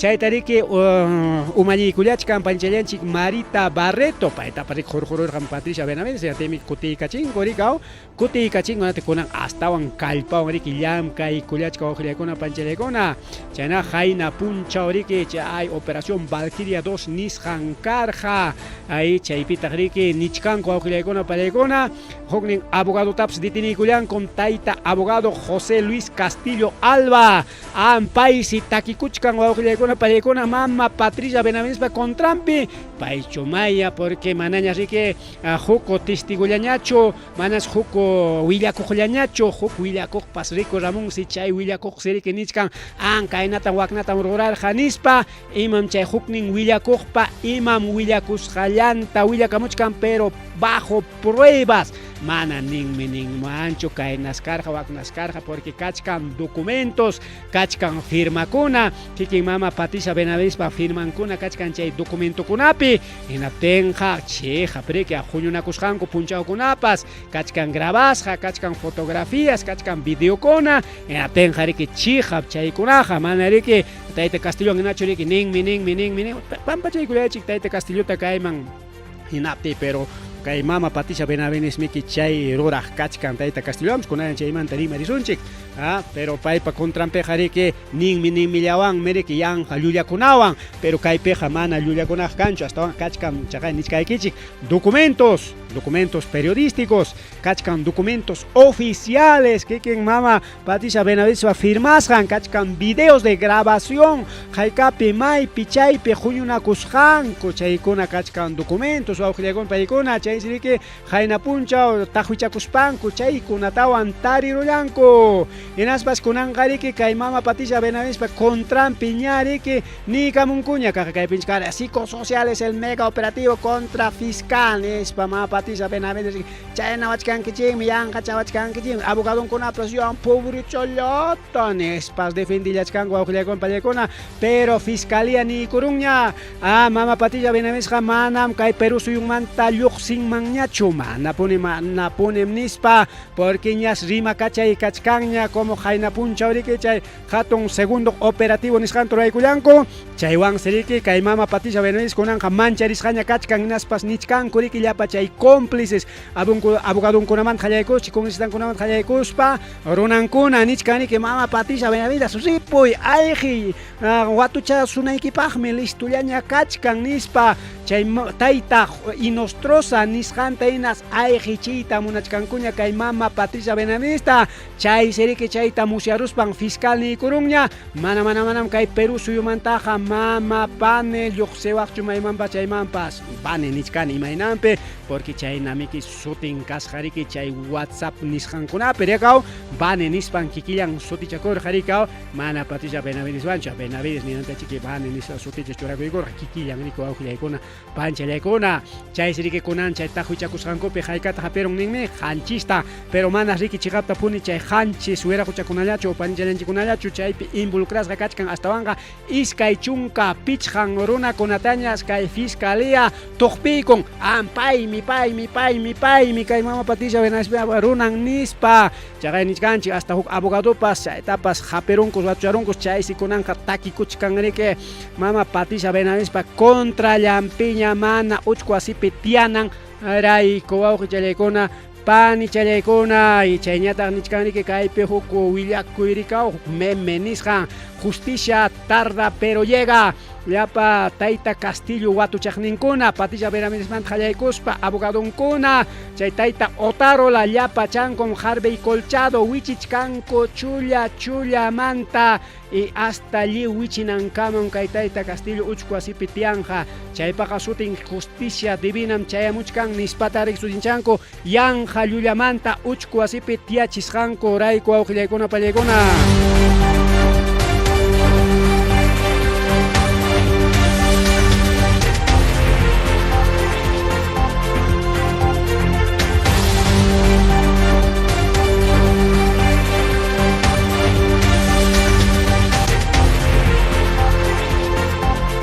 Speaker 2: Chayta riki umalliykullachkan panchallanchik Marita Barreto, paytapas riki hurqururqam Patricia Benavides, hinaptinmi kutiykachinku riki aw, kutiykachinku hinaptin kunan astawan kallpawan riki llamkaykullachka wawqillaykuna panchallaykuna. Chayna qayna punchaw riki chay Operación Valquiria 2 nisqan karqa, ay chaypitaq riki nichkanku wawqillaykuna pallaykuna, huknin abogadotapas deteniykullankum tayta abogado José Luis Castillo Alba. Am paysi takikuchkan wawqillaykuna pallaykuna mama Patricia Benavidespa contranpi, paychu maya porque manaña riki huk testigullañachu, manas huk willakuqllañachu, huk willakuqpas riku Ramonsi chay willakuqsi riki nichkan an kaynatan waknatan rurarqa nispa, imam chay huknin willakuqpa imam willakusqallanta willakamuchkan pero bajo pruebas, mana ninmi ninmanchu kaynas karqa waknas karqa porque kachkan documentos, kachkan firmakuna, kikin mama Patricia Benavidespa firmankuna kachkan chay documentokunapi, hinaptinqa chiqap riki huñunakusqanku punchawkunapas kachkan grabasqa, kachkan fotografías, kachkan videokuna, hinaptinqa riki chiqap chaykunaqa mana riki tayta Castillo hinachu riki ninmi ninmi ninmi ninmi pampachaykullaychik tayta Castillota kayman hinapti, pero kay mama Patricia Benavides miki chay ruraq kachkan tayta Castillowanpas kunan chaymanta rimarisunchik, pero paypa contranpiqa riki ninmi ninmillawanmi riki yanqa llullakunawan, pero kaypiqa mana llullakunaqa kanchu, astawan kachkan chaqay nichkaykichik documentos, documentos periodísticos, kachkan documentos oficiales kikin mama Patricia Benavidespa firmasqan, kachkan videos de grabación haykapi maypi chaypi huñunakusqanku, chaykuna kachkan documentos wawqillaykuna paykuna, chaysi riki qayna punchaw taqwichakuspanku chaykunatawan tarirullanku. Hinaspas kunanqa riki kay mama Patricia Benavidespa contranpi ña riki niykamunkuña kaq kaypinchik kara psicosociales el mega operativo contra fiscal nispa mama Patricia Benavides chayna wachkankichikmi yanqa chawachkankichikmi abogadonkunapas yan pobrechallata nispas defendillachkanku wawqillaykuna pallaykuna, pero fiscalía niykurunña mama Patricia Benavidesqa manam kay Perú suyunmanta lluqsinmanñachu, manapuni manapunim nispa, porque ñas rimakachay kachkanña como qayna punchaw riki chay hatun segundo operativo nisqanta ruraykullanku, chaywansi riki kay mama Patricia Benavides kunanqa mancharisqaña kachkan hinaspas nichkanku riki llapa chay cómplices abogadonkunamanta qallaykuspa congresistankunamanta qallaykuspa runankuna nichkan riki mama Patricia Benavides ripuy ayqiy watuchasunaykipaqmi listollaña kachkan nispa, chay tayta Inostroza nisqanta hinas ayqichiyta munachkankuña kay mama Patricia Benavidesta, chaysi riki chayta musyaruspan fiscal niykurunña mana mana manam kay Perú suyumantaqa mama pane lluqsiwaqchu maymanpas chaymanpas pane nichkani imaynanpi porque chaynamiki sutin kasqa riki chay WhatsApp nisqankunapi rikaw vane nispan kikillan sutichakurqa rikaw mana Patricia Benavideswanchu Benavides ninanta chiki vane nispa suticha churakuykurqa kikillan riki wawqillaykuna panchallaykuna, chaysi riki kunan chay taqwichakusqankupi haykata hapirun ninmi qanchista, pero mana riki chiqapta puni chay qanchis wiraquchakunallachu panchallanchikkunallachu chaypi involucrasqa kachkan astawanqa 25 runakunatañas kay fiscalía tuqpiykun am paymi paymi paymi paymi kay mama Patricia Benavidespa runan nispa, chaqay nichkanchik hasta huk abogadopas chaytapas hapirunkus watucharunkus chaysi kunanqa takikuchkan riki mama Patricia Benavidespa contrallanpiña mana uchku wasipi tiyanan rayku wawqichallaykuna panichallaykuna, y chayñataq nichkan riki kaypi huk willakuy rikaw huk meme nisqan justicia tarda pero llega llapa tayta Castillo watuchaqninkuna Patricia Benavidesmanta qallaykuspa abogadonkuna chay tayta Otárola llapa chankum Harvey Colchado wichichkanku chulla chullamanta y hasta lliw wichinankamam kay tayta Castillo uchku wasipi tiyanqa chaypaqa sutin justicia divinam chayamuchkan nispata rik sutinchanku yanqa llullamanta uchku wasipi tiyachisqanku rayku wawqillaykuna pallaykuna.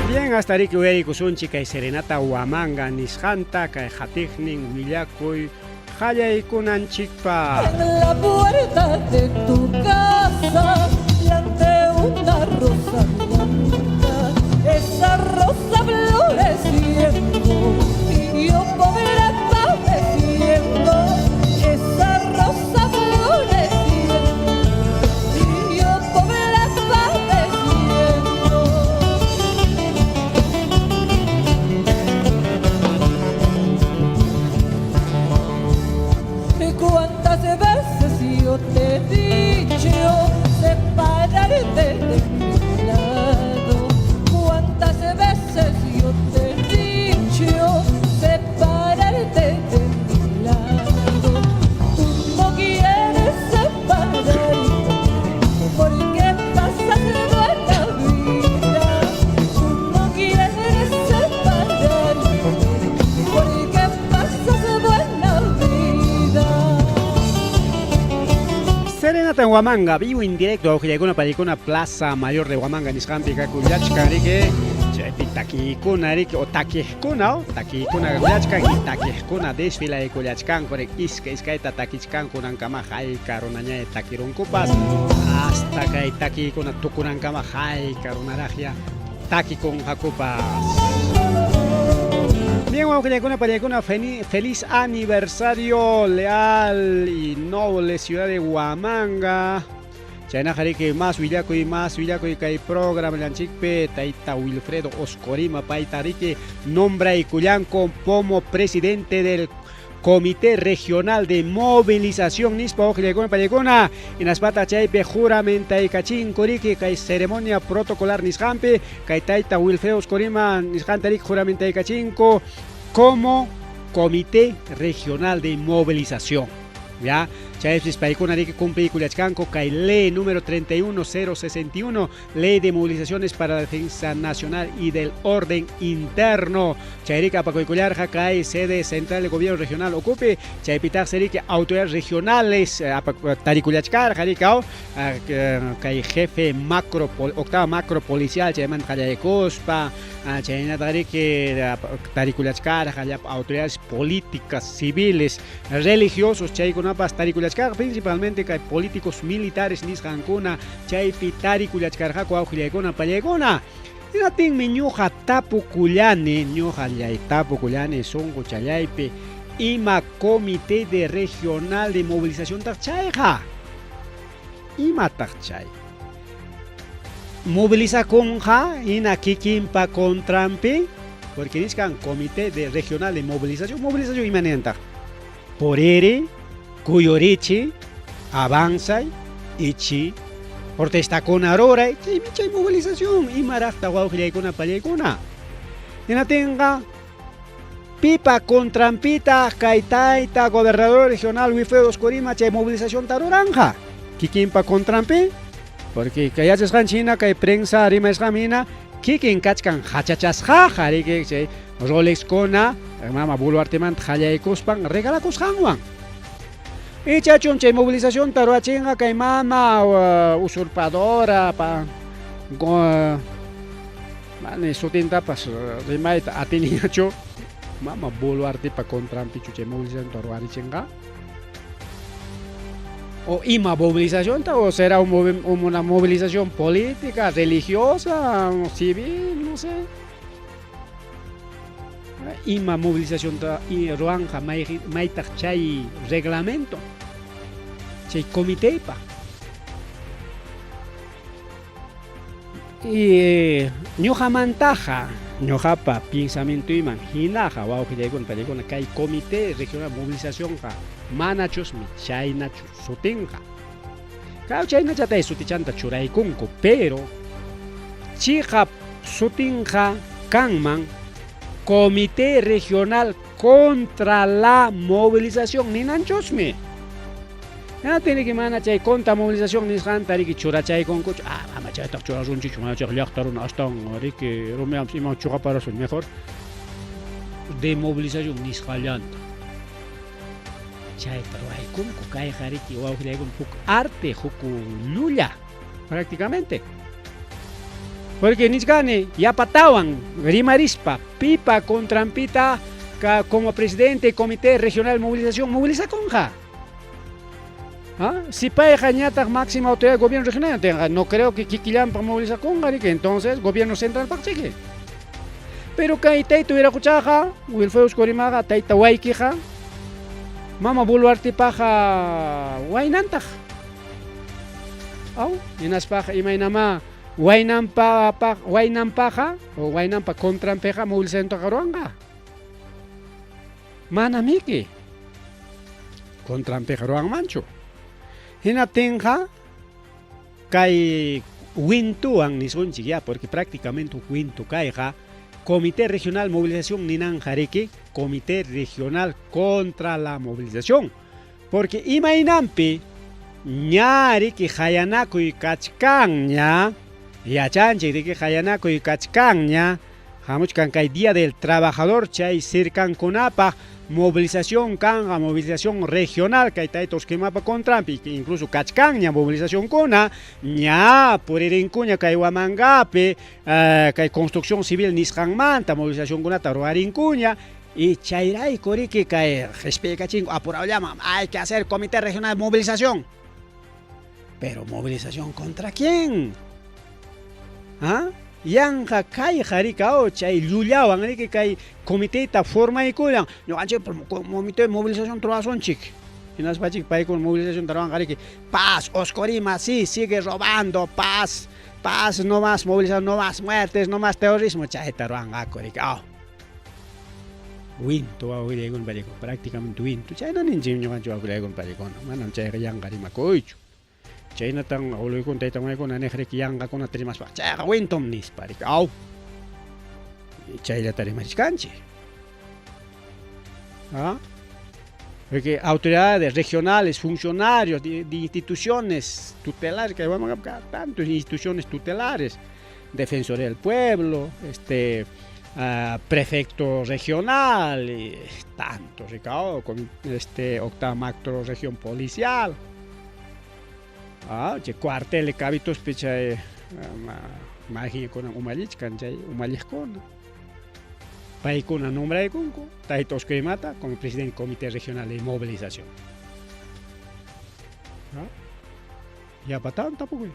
Speaker 2: Bien, hasta riki uyarikusunchik kay Serenata Huamanga nisqanta kay hatiqnin willakuy qallaykunanchikpaq.
Speaker 8: En la puerta de tu casa planté una rosa blanca. floreciendo y yo pobre padeciendo, esa rosa floreciendo y yo pobre padeciendo. Y cuántas veces yo te he dicho separarte de mi lado. Cuántas veces yo te he dicho separarte de mi lado. Tú no quieres separarte porque pasas buena vida. Tú no quieres separarte porque pasas buena vida.
Speaker 2: Serenata en Huamanga, vivo en directo, wawqillaykuna panikuna Plaza Mayor de Huamanga nisqanpi kakullachkan riki, chaypi takiykuna riki o takiqkuna o takiykuna kakullachkan y takiqkuna desfilaykullachkanku riki, iskay iskayta takichkanku kunankama hayka runaña takirunkupas hasta kay takiykuna tukunankama hayka runaraqya takikunqakupas. Bien, wawqillaykuna panikuna, feliz aniversario leal y noble ciudad de Huamanga. Chaynaqa riki más willakuy kay programa llanchikpi tayta Wilfredo Oscorima payta riki nombraykullanku como presidente del Comité Regional de Movilización nispa wawqillaykuna panikuna hinaspata chaypi juramentakachinku riki kay ceremonia protocolar nisqanpi kay tayta Wilfredo Oscorima nisqanta riki juramentakachinku como Comité Regional de Movilización. Ya, chaypis paykuna riki cumpliykullachkanku kay ley número 31061, Ley de Movilizaciones para la Defensa Nacional y del Orden Interno. Chayrika apakuykullarqa kay sede central del Gobierno Regional ukupi, chaypitaqsi riki autoridades regionales tarikullachkarqa riki kay jefe macro octava macro policial chaymanta qallaykuspa, chaynata riki tarikullachkarqa llapa autoridades políticas, civiles, religiosos chaykunapas tarikullachkarqa, principalmente kay políticos militares nisqankuna chaypi tarikullachkarqaku wawqillaykuna pallaykuna. Hinaptinmi ñuqa tapukullani, ñuqallay tapukullani sunquchallaypi ima comité de regional de movilización taq chayqa. Imataq chay? Movilizakunqa hina kikinpa contranpi, porque nichkan comité de regional de movilización, movilización imanintaq? Puriri, kuyurichi, avanzay, ichi, protestakuna ruray, chaymi chay movilización, imaraqta wawqillaykuna pallaykuna. Hinatinqa pipa contranpita kay tayta gobernador regional Wilfredo Oscorima chay movilización taruranja. Kikinpa contranpi, porque kay yachasqanchik hina kay prensa rimasqanmi hina kikin kachkan hachachasqaqa riki chay Rolexkuna mama Boluartemanta qallaykuspan regalakusqanwan. Ichachun chay movilización tarurachinqa kay mama usurpadora pa mani sutintapas rimayta atiniñachu mama Boluartepa contranpichu chay movilización taruarichinqa. O ima movilización o será una movilización política, religiosa, civil, no sé. Ima movilización ta y ruanja maytaq chay reglamento, chay comité pa. Y ñuqamantaqa, ñuqapa pensamiento iman hinaqa wawqillaykuna pallaykuna kay comité regional movilización qa manachusmi chaynachu sutinqa. Claro, chaynachatay sutichanta churaykunku, pero chiqap sutinqa kanman Comité Regional contra la Movilización ninanchusmi. Ya tiene que mana chay contra movilización nisqanta riki churachaykunkuchu. Ah, mama chaytaq churasunchikchu, mana chay llaqta runa astawan riki rumiyanpas iman chuqaparasun mejor de movilización nisqallanta. Chayta ruwaykunku kayqa riki wawqillaykuna huk arte, huk llulla prácticamente. Porque nichkani yapatawan rimarispa pipa contranpita ka como presidente comité regional de movilización movilizakunqa. ¿Ah? Si payqa ñataq máxima autoridad del gobierno regional, tenga, no creo que kikillanpaq movilizakunqa, riki, entonces gobierno central paqchiki. Pero kay tayta Wiraquchaqa, Wilfredo Oscorimaqa, tayta waykiqa, mama Boluartepaqa waynantaq. Aw, hinaspaqa imaynamá waynanpa waynanpaqa o waynanpa contranpiqa movilizantaqa ruwanqa. Manamiki contranpiqa ruwanmanchu. Hinaptinqa Kay wintuwan nisunchik ya, porque prácticamente huk wintu kayqa, Comité Regional Movilización ninanqa riki, Comité Regional contra la Movilización. Porque imaynanpi ña riki qayanakuy kachkanña, yachanchik riki qayanakuy kachkanña, Hamuchkan kay Día del Trabajador chay sirkankunapaq movilización kanqa, movilización regional kay tayta Usquimapa contranpi, incluso kachkanña movilizacionkuna, ña puririnkuña kay Huamangapi, kay construcción civil nisqanmanta movilizacionkunata ruwarinkuña, y chayrayku riki kay qhispiykachinku apurawllaman hay que hacer comité regional de movilización. Pero movilización contra quién? ¿Ah? Yanqa kayqa riki aw chay llullawan riki kay comiteta formaykullan ñuqanchik comité movilización ruwasunchik hinaspachik paykuna movilización ruwanqa riki paz Oscorima sí sigue robando paz paz no más movilización no más muertes no más terrorismo chayta ruwanqaku riki aw wintu wawillaykuna paykuna prácticamente wintu chayna ninchik ñuqanchik wawillaykuna paykuna manam chayqa yanqa rimakuychu. Chaynatan abueloykuna tayta mamaykuna niq riki yanqakunata rimaspa chayqa wintum nispa riki aw chayllata rimarichkanchik. ¿Ah? Porque autoridades regionales, funcionarios de, de instituciones tutelares, que bueno, tantas instituciones tutelares, Defensoría del Pueblo, este, uh, prefecto regional, y tanto, Ricardo, con este octava macro región policial. Ah, chay cuartel cabituspi chay majinkuna umallichkan chay umalliqkuna. Paykuna nombraykunku tayta Oscarimata como presidente del Comité Regional de Movilización. ¿Ah? Yapatawan tapukuy.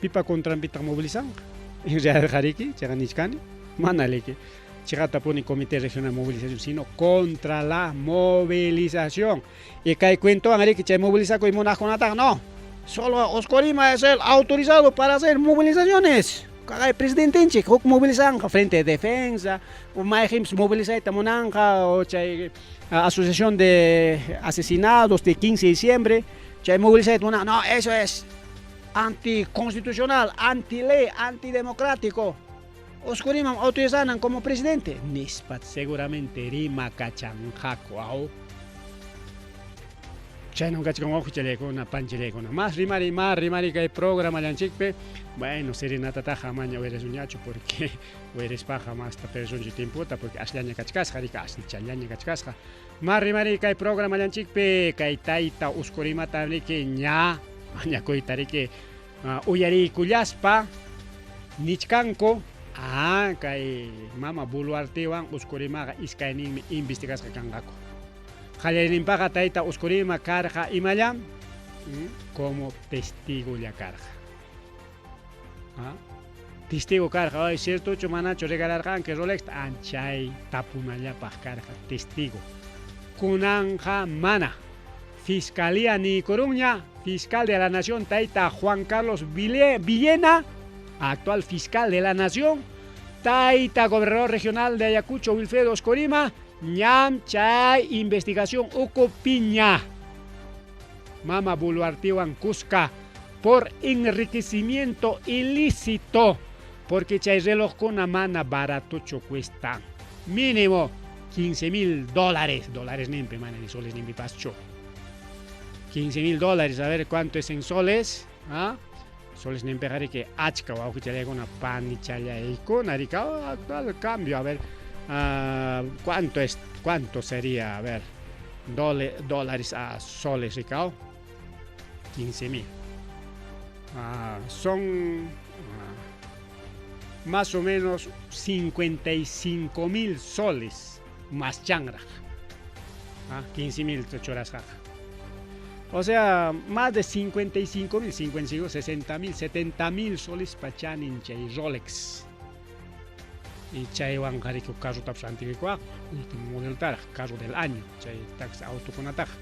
Speaker 2: Pipa contranpitaq movilizanqa? En realidad riki, chayqa nichkani, mana liki. Chiqatapuni Comité Regional de Movilización, sino contra la movilización. Y kay cuentowan riki chay movilizakuy munaqkunataqa no. Solo Oscorima es el autorizado para hacer movilizaciones. Kay presidentenchik huk movilizanqa frente de defensa, o mayqinpis movilizayta munanqa, o chay asociación de asesinados de 15 de diciembre, chay movilizayta munanqa, no, eso es anticonstitucional, antiley, antidemocrático. Oscorimam autorizanan como presidente. Nispa seguramente rimakachanqaku aw. Chaynam kachkan wawqichallaykuna, panchillaykuna. Más rimari, más rimari kay programallanchikpi. Bueno, serenatataqa amaña uyarisunñachu porque uyarispaqa masta persunchik tiempota porque asllaña kachkasqa, riki asllallaña kachkasqa. Más rimari kay programallanchikpi kay tayta Oscorimata riki ña mañakuyta riki uyariykullaspa nichkanku ah kay mama Boluartewan Oscorimaqa iskayninmi investigasqa kanqaku. Qallariyninpaqa tayta Oscorima karqa imallam como testigolla karqa. Ah, testigo karqa, ay ciertochu manachu regalarqanki Rolexta? Ah, chay tapunallapaq karqa testigo. Kunanqa mana. Fiscalía niykurunña, fiscal de la Nación tayta Juan Carlos Villena, actual fiscal de la Nación, tayta gobernador regional de Ayacucho Wilfredo Oscorima, ñam chay investigación uku piña. Mama Boluartewan kuska por enriquecimiento ilícito, porque chay relojkuna mana baratochu cuestan. Mínimo 15 mil dólares, dólares nimpi, mana ni soles nimpi paschu. 15 mil dólares, a ver cuánto es en soles. ¿Ah? Soles nimpi que achka wawqichallaykuna panichallaykuna rika actual cambio, a ver, cuánto es, cuánto sería, a ver, dólares a soles, Ricardo. 15 mil. Son más o menos 55 mil soles más changra. 15 mil churasqaqa. O sea, más de 55 mil, 55, 60 mil, 70 mil soles pachanin chay Rolex. Y chaywanqa riki huk carrotapas rantikuykuwaq, último modelotaraq, carro del año, chay taxi autokunataqa.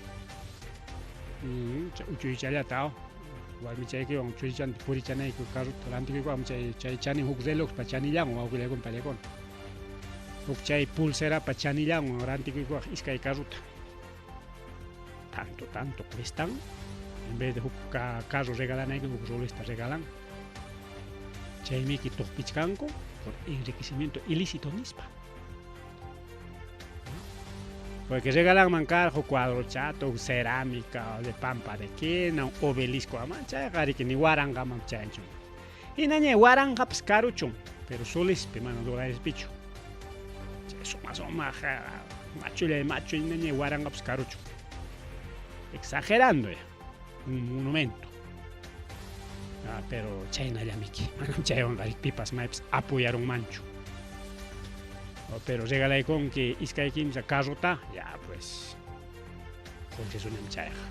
Speaker 2: Uchuychallata aw, warmichaykiwan churichanta purichanayki carrota rantikuykuwaqmi chay chay chanin huk relojpa chanillanwan wawqillaykuna pallaykuna. Huk chay pulserapa chanillanwan rantikuykuwaq iskay carrota. Tanto, tanto cuestan. En vez de huk carro regalanayki huk Rolexta regalan. Chaymiki tuqpichkanku por enriquecimiento ilícito nispa. Porque regalanman karqa cuadro chato, cerámica de pampa de quena, un obelisco, ama chayqa riki ni waranqaman chayanchu. Hinaña waranqapas karuchun, pero solispi mana dólarespichu. Chay suma sumaq machullay machu hinaña waranqapas karuchun. Exagerando ya, un monumento. Ah, pero chaynallamiki, manam chaywanqa pipas maypas apoyarunmanchu. Oh, pero regalaykunki iskay kimsa carrota, ya pues, qullqisuñam chayqa.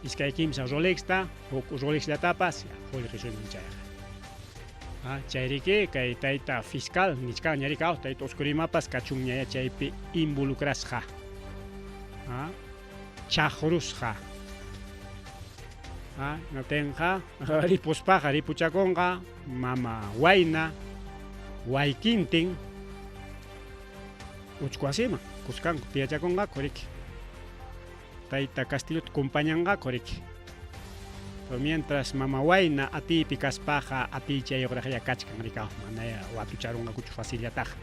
Speaker 2: Iskay kimsa Rolexta, huk Rolexllatapas, ya, qullqisuñam chayqa. Ah, chayriki kay tayta fiscal nichkanña riki, ah, tayta Oscurimapas kachunñaya chaypi involucrasqa. Ah, chaqrusqa. Ah, hinaptinqa ripuspaqa ripuchakunqa mama wayna waykintin uchku wasiman kuskanku tiyachakunqaku riki. Tayta Castillota compañanqaku riki. Pero mientras mama wayna atiypi kaspaqa atiychayuqraqya kachkan rikaw, manaya watucharunqakuchu facillataqa.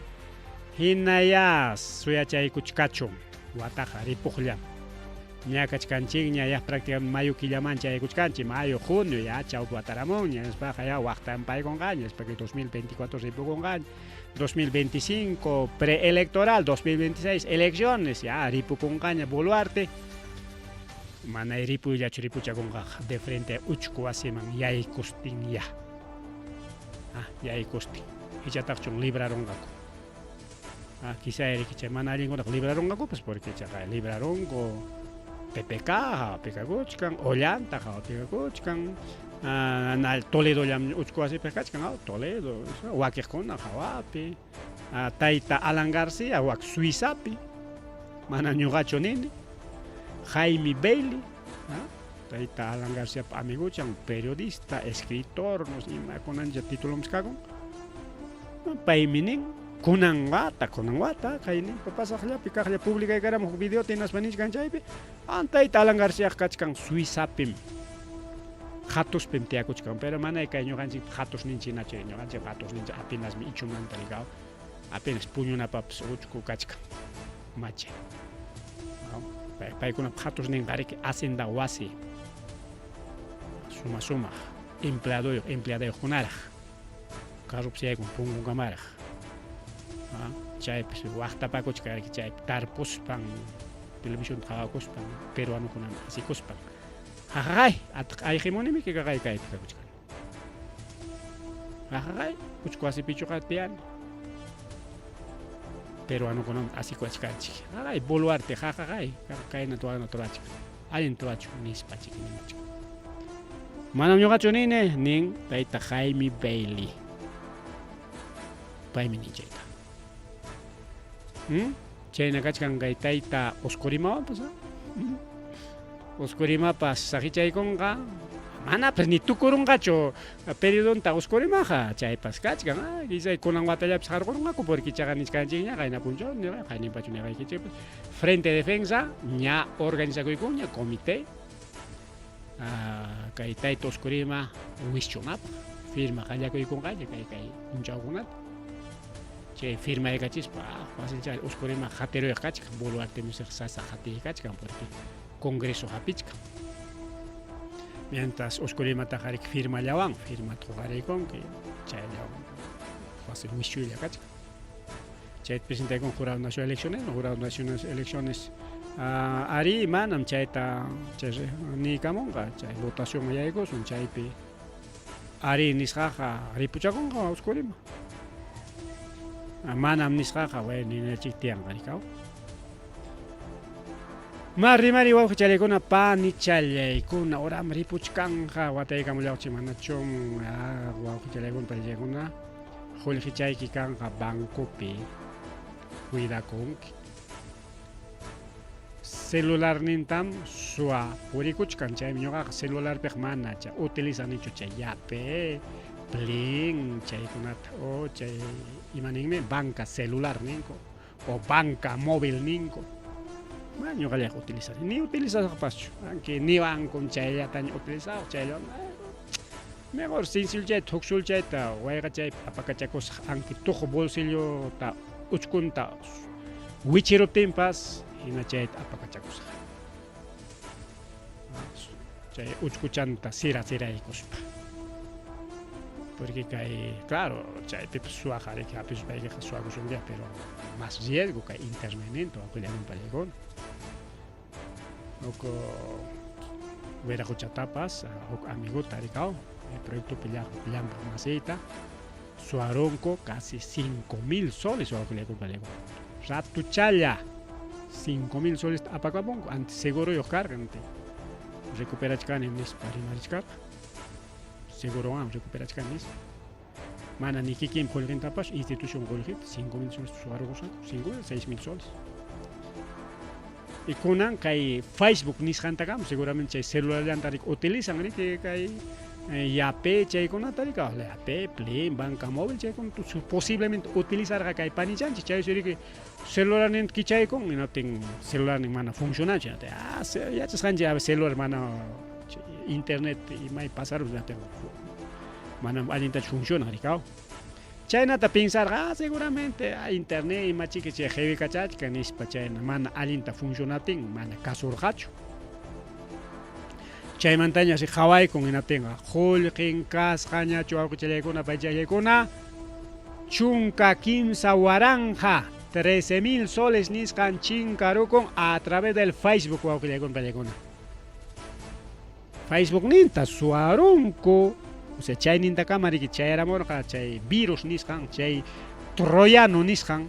Speaker 2: Hinayá suyachaykuchkachun wataqa ripuqllam. Ña kachkanchikña ya prácticamente mayo killaman chayaykuchkanchik, mayo, junio ya chawpi wataramunña, nispaqa ya waqtan paykunqaña, nispa que 2024 ripukunqaña, 2025 preelectoral, 2026 elecciones, ya ripukunqaña Boluarte, mana ripuyllachu ripuchakunqaqa, de frente uchku wasiman yaykustin ya. Ah, yaykustin. Ichataqchun librarunqaku. Ah, quizá riki chay mana allinkunaqa librarunqakupas porque chaqa librarunku PPK hawapikakuchkan, Ollanta hawapikakuchkan, ah, Toledo llam uchku wasipi kachkan, ah, Toledo, wakiqkuna hawapi, ah, tayta Alan García wak Suizapi, mana ñuqachu nini, Jaime Bailey, ah, tayta Alan Garcíapa amiguchan, periodista, escritor, no sé imakunancha titulonpas kakun. Paymi nin, kunan wata, kunan wata, kayninpa pasaqllapi kaqlla publicaykaramun huk videota hinaspa nichkan chaypi, an tayta Alan Garcíaqa kachkan Suizapim, hatuspim tiyakuchkan, pero manay kay ñuqanchikpa hatusninchik hinachu, ñuqanchikpa hatusninchik apenasmi ichumanta rikaw, apenas puñunapapas uchku kachkan, machay. Paykunapa hatusninqa riki hacienda wasi, suma sumaq empleadoyuq, empleadayuqkunaraq. Carropas yaykun punkunkamaraq. Chaypis waqtapakuchkan riki chaypi tarpuspan, televisionta qhawakuspan, peruanokunaman asikuspan. Jajajay, ataq ayqimunimiki kaqay kaypi kakuchkan. Jajajay, uchku wasipichuqa tiyani. Peruanokunaman asikuachkanchik. Jajay, Boluarte, jajajay, kayna tuwana turachkan. Allin turachun nispa chiki nimachkan. Manam ñuqachu nini, nin tayta Jaime Bailey. Paymi nin chayta. Hmm? Chayna kachkan kay tayta Oscurimawanpas. Hmm? Oscurimapas saqichaykunqa manapas ni tukurunqachu periodonta Oscurimaqa chaypas kachkan. Ah, quizá kunan watallapis harqurunqaku porque chaqa nichkanchikña qayna punchaw nirqa qayninpachu nirqaykichikpas. Frente Defensa ña organizakuykunña comité kay tayta Oscurima wischunapaq firma qallakuykunqaña kay kay punchawkunata. Chay firmaykachispa facilcha Oscurima qatiruyaq kachkan, Boluarte musiq sasa qatiy kachkan porque Congreso hapichkan. Mientras Oscurimataqa riki firmallawan, firmata huqariykunki, chayllawan fácil wischuylla kachkan. Chayta presentaykun Jurado Nacional Elecciones, Jurado Nacional Elecciones arí manam chayta chay niykamunqa, chay votacionman yaykusun, chaypi arí nisqaqa ripuchakunqa Oscurima. Manam nisqaqa, bueno, ninachik tiyanqa rikaw. Ma rimari wawqichallaykuna panichallaykuna oram ripuchkanqa wataykamullawchi manachum wawqichallaykuna panichallaykuna. Qullqichayki kanqa bancopi cuidakunki. Celularnintam suwa purikuchkan, chaymi ñuqaqa celularpiqa mana chay utilizanichu chay Yape, Plin chaykunata o chay ima ninmi banca celular ninku o banca móvil ninku. Mana ñuqallayqa utilizani, ni utilizasaqpaschu, aunque ni bancom chayllataña utilizawaq chaylla mejor sencillochayta huk sulchayta wayqachaypi apakachakusaq, aunque tuqu bolsillota uchkunta wichiruptinpas hina chayta apakachakusaq. Chay uchkuchanta sira siraykuspa. Porque kay, claro, chaypipas suwaqa riki hapisuspaykiqa suwakusunkiqa, pero más riesgo kay internetninta wawqillankunpa Huk wiraquchatapas huk amiguta rikaw proyectopi llamk'aq masiyta suwarunku casi 5000 soles wawqillaykunpa ratuchalla 5000 soles apakapunku antes seguruyuq karqa recuperachkani nispa rimarichkarqa segurowan recuperachkani nispa mana ni kikin qullqintapas institución qullqita 5000 soles suwarukusqaku 5000 6000 soles y kunan kay Facebook nisqantakama seguramente chay celularllanta riki utilizan riki kay Yape chaykunata riki Yape, Plin, banca móvil chaykunata posiblemente utilizarqa kay panichanchik chaysi riki celularninta kichaykun hinaptin celularnin mana funcionanchu ah yachasqanchik a celular mana internet imay pasarun hinaptin manam allintachu funcionan riki chaynata pensarqa ah seguramente internet imachiki chay qiwikachachkan nispa chayna mana allinta funcionaptin mana kasurqachu. Chaymantaña si qawaykun hinaptinqa qullqin kasqañachu wawqichallaykuna paychallaykuna 13,000 13,000 soles nisqan chinkarukun a través del Facebook wawqillaykuna pachaykuna. Facebook ninta suwarunku, o sea chaynintakama riki chayaramurqa chay virus nisqan, chay troyano nisqan,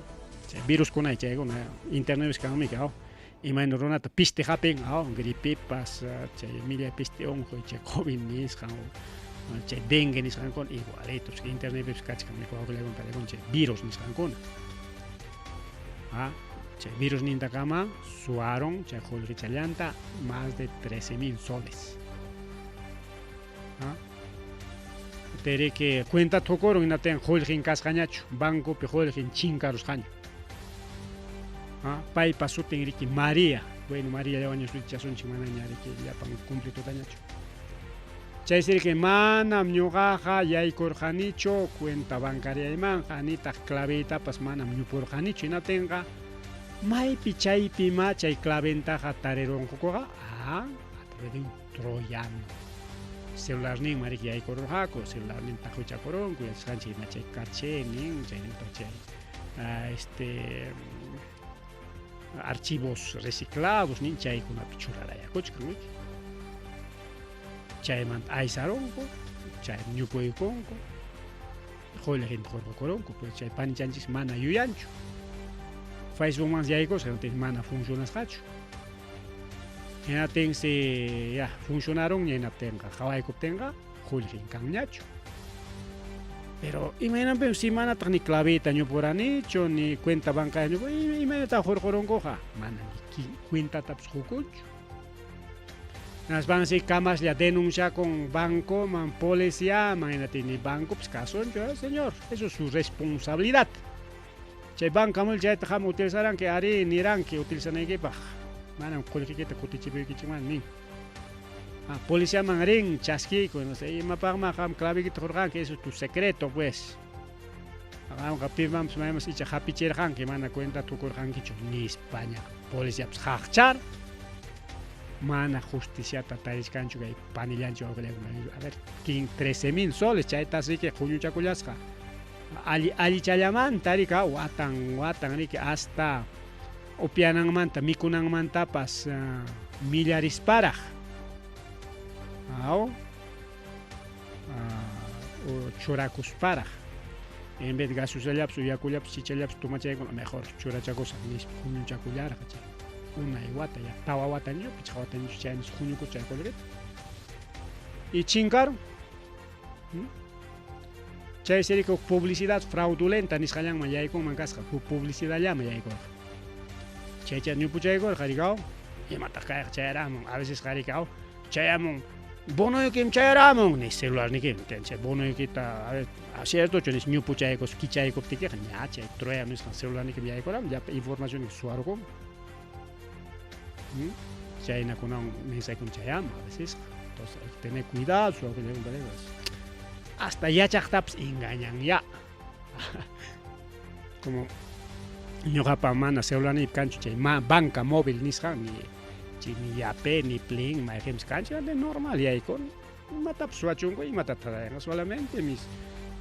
Speaker 2: chay viruskuna chaykuna internetpis kanmiki aw imayna runata piste hapin aw gripipas chay millay piste unquy chay COVID nisqan chay dengue nisqankuna igualito internetpipis kachkan wawqillaykuna pachaykuna chay virus nisqankuna. Ah, chay virus nintakama suwarun chay qullqichallanta más de 13,000 soles. Ah, teriki cuenta tukurun hinaptin qullqin kasqañachu bancopi qullqin chinkarusqaña. Ah, paypa sutin riki María. Bueno, María llawaña sutichasunchik manaña riki llapan completutañachu. Chaysi riki manam ñuqaqa yaykurqanichu cuenta bancariaymanqa nitaq clavetapas manam ñupurqanichu hinaptinqa maypi chaypi ma chay claventaqa tarirunqukuqa ah, a través de un troyano. Celularninman riki yaykururqaku, celularnin taqwichakurunku yachasqanchik ima chay caché nin chaynata chay este archivos reciclados nin chaykunapi churarayakuchkan riki. Chaymanta aysarunku, chay ñupuykunku, qullqinta hurqukurunku, pues chay panichanchis mana yuyanchu. Facebookman yaykusqa hinaptin mana funcionasqachu. Hinaptinsi ya funcionarunña hinaptinqa qawaykuptinqa qullqin kanñachu. Pero imaynanpim si manataq ni claveta ñupuranichu ni cuenta bancaria ñupu imaynataq hurqurunkuqa mana ni cuentatapas qukunchu. Hinaspansi kamaslla denunciakun bancoman, policiaman, hinaptin ni bancopas kasunchu, señor, eso es su responsabilidad. Chay banca móvil chayta qam utilizaranki arí niranki utilizanaykipaq manam qullqiykita kutichipuykichikman nin. Ah, policiaman rin chaskiyku, no sé, imapaqma qam claveykita qurqanki, eso es tu secreto pues. Qamqa pimanpas maymanpas icha hapichirqanki mana cuenta tukurqankichu nispaña policiapas qaqchar mana justiciata tarichkanchu kay panillanchik wawqillaykuna. A ver, 13,000 soles chaytas riki huñuchakullasqa. Alli allichallamanta riki watan watan riki hasta upiananmanta mikunanmantapas millarisparaq. Aw churakusparaq. En vez de gaseosallapas o yakullapas chichallapas tomachaykuna mejor churachakusaq nispa huñuchakullarqa chay. Unay wata ya tawa watañachu pichqa watañachu chaynas huñukus chay qullqita. Y chinkarun. Chaysi riki huk publicidad fraudulenta nisqallanman yaykunman kasqa, huk publicidadllaman yaykurqa. Chaycha ñupuchaykurqa riki aw, imataq kayqa chayaramun, a vecesqa riki aw, chayamun bonoykim chayaramun nis celularnikim, chay bonoykita a ver, ciertochu nis ñupuchaykus kichaykuptikiqa ña chay troyano nisqan celularnikim yaykuramun, llapa informacionniki suwarukunman. Chaynakunawan mensajekuna chayamun a vecesqa. Entonces hay que tener cuidado, hasta yachaqtapas engañan ya. Como ñuqapa mana celularniypi kanchu chay ma banca móvil nisqan ni chay ni Yape ni Plin mayqinpas kanchu normal yaykuni imatapas suwachunku imata traen solamente mis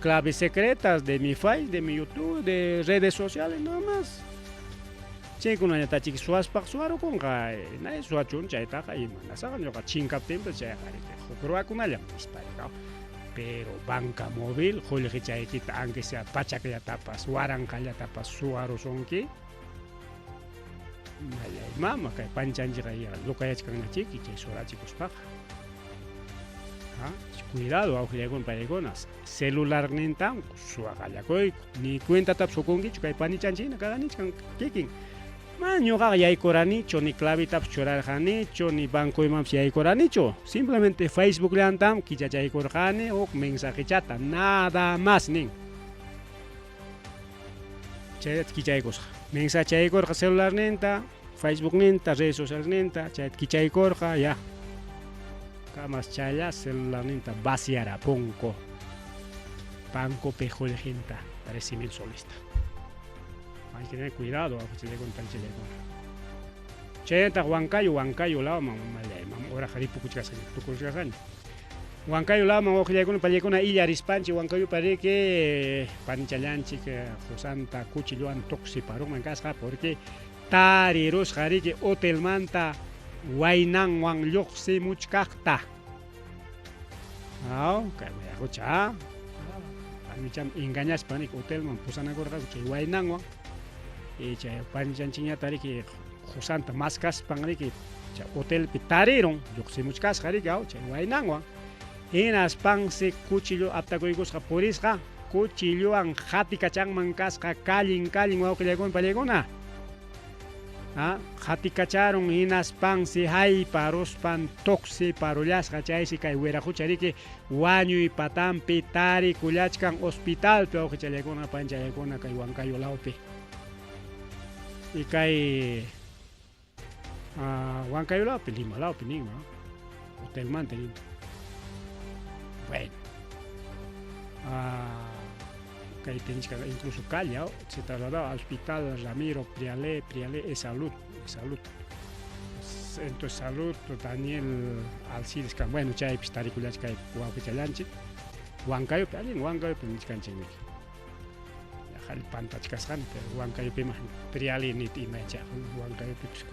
Speaker 2: claves secretas de mi Face, de mi YouTube, de redes sociales nada más. Chaykunañatachiki suwaspaq suwarukunqa nay suwachun chaytaqa imanasaq ñuqa chinkaptinpas chayqa riki huk ruwakunallam nispa pero banca móvil qullqichaykita aunque sea pachakllatapas waranqallatapas suwarusunki mayay mama kay panchanchikqa lukayachkanñachiki chay surachikuspaqa. Cuidado wawqillaykuna paykuna celularnintam suwaqallakuyku ni cuentatapas qukunkichu kay panichanchikna kadanichkan kikin mana ñuqaqa yaykuranichu ni clavitapas churarqanichu ni bancoymanpas yaykuranichu simplemente Facebookllantam kichachaykurqani huk mensajechata nada más nin chayta kichaykusqa mensajechaykurqa celularninta Facebookninta redes socialninta chayta kichaykurqa ya kamas chaylla celularninta vaciarapunku bancopi qullqinta 13,000 solesta. Hay que tener cuidado awqichallaykuna panichallaykuna. Chaynataq Huancayo, Huancayo lawman mallayman uraqa ripukuchkasqaña tukuchkasqaña. Huancayo lawman wawqillaykuna pallaykuna illarispanchik Huancayopa riki panichallanchik qusanta cuchillowan tuqsiparunman kasqa porque tarirusqa riki hotelmanta waynanwan lluqsimuchkaqta. Aw, kay wayaqucha, panichan engañaspa riki hotelman pusanakurqaku chay waynanwan y chay panichanchikñata riki qusanta maskaspan riki chay hotelpi tarirun lluqsimuchkasqa riki aw chay waynanwan hinaspansi cuchillo aptakuykusqa purisqa cuchillowan qatikachanman kasqa kallin kallin wawqillaykuna pallaykuna. Qatikacharun hinaspansi hayparuspan tuqsi parullasqa chaysi kay wiraqucha riki wañuy patanpi tarikullachkan hospitalpi wawqichallaykuna panchallaykuna kay Huancayo lawpi. Y kay Huancayo lawpi Lima lawpi ninman hotelmanta nin. Bueno. Kaypi nichkan incluso calle se trasladó al hospital Ramiro Prialé, Prialé es salud, es salud. Centro de Salud Daniel Alcides, bueno, chaypis tarikullachka kay wawqichallanchik. Huancayopi, allin Huancayopi nichkanchik niki. Yaqali pantachkasqani, pero Huancayopima Prialé nita ima yachaq Huancayopipis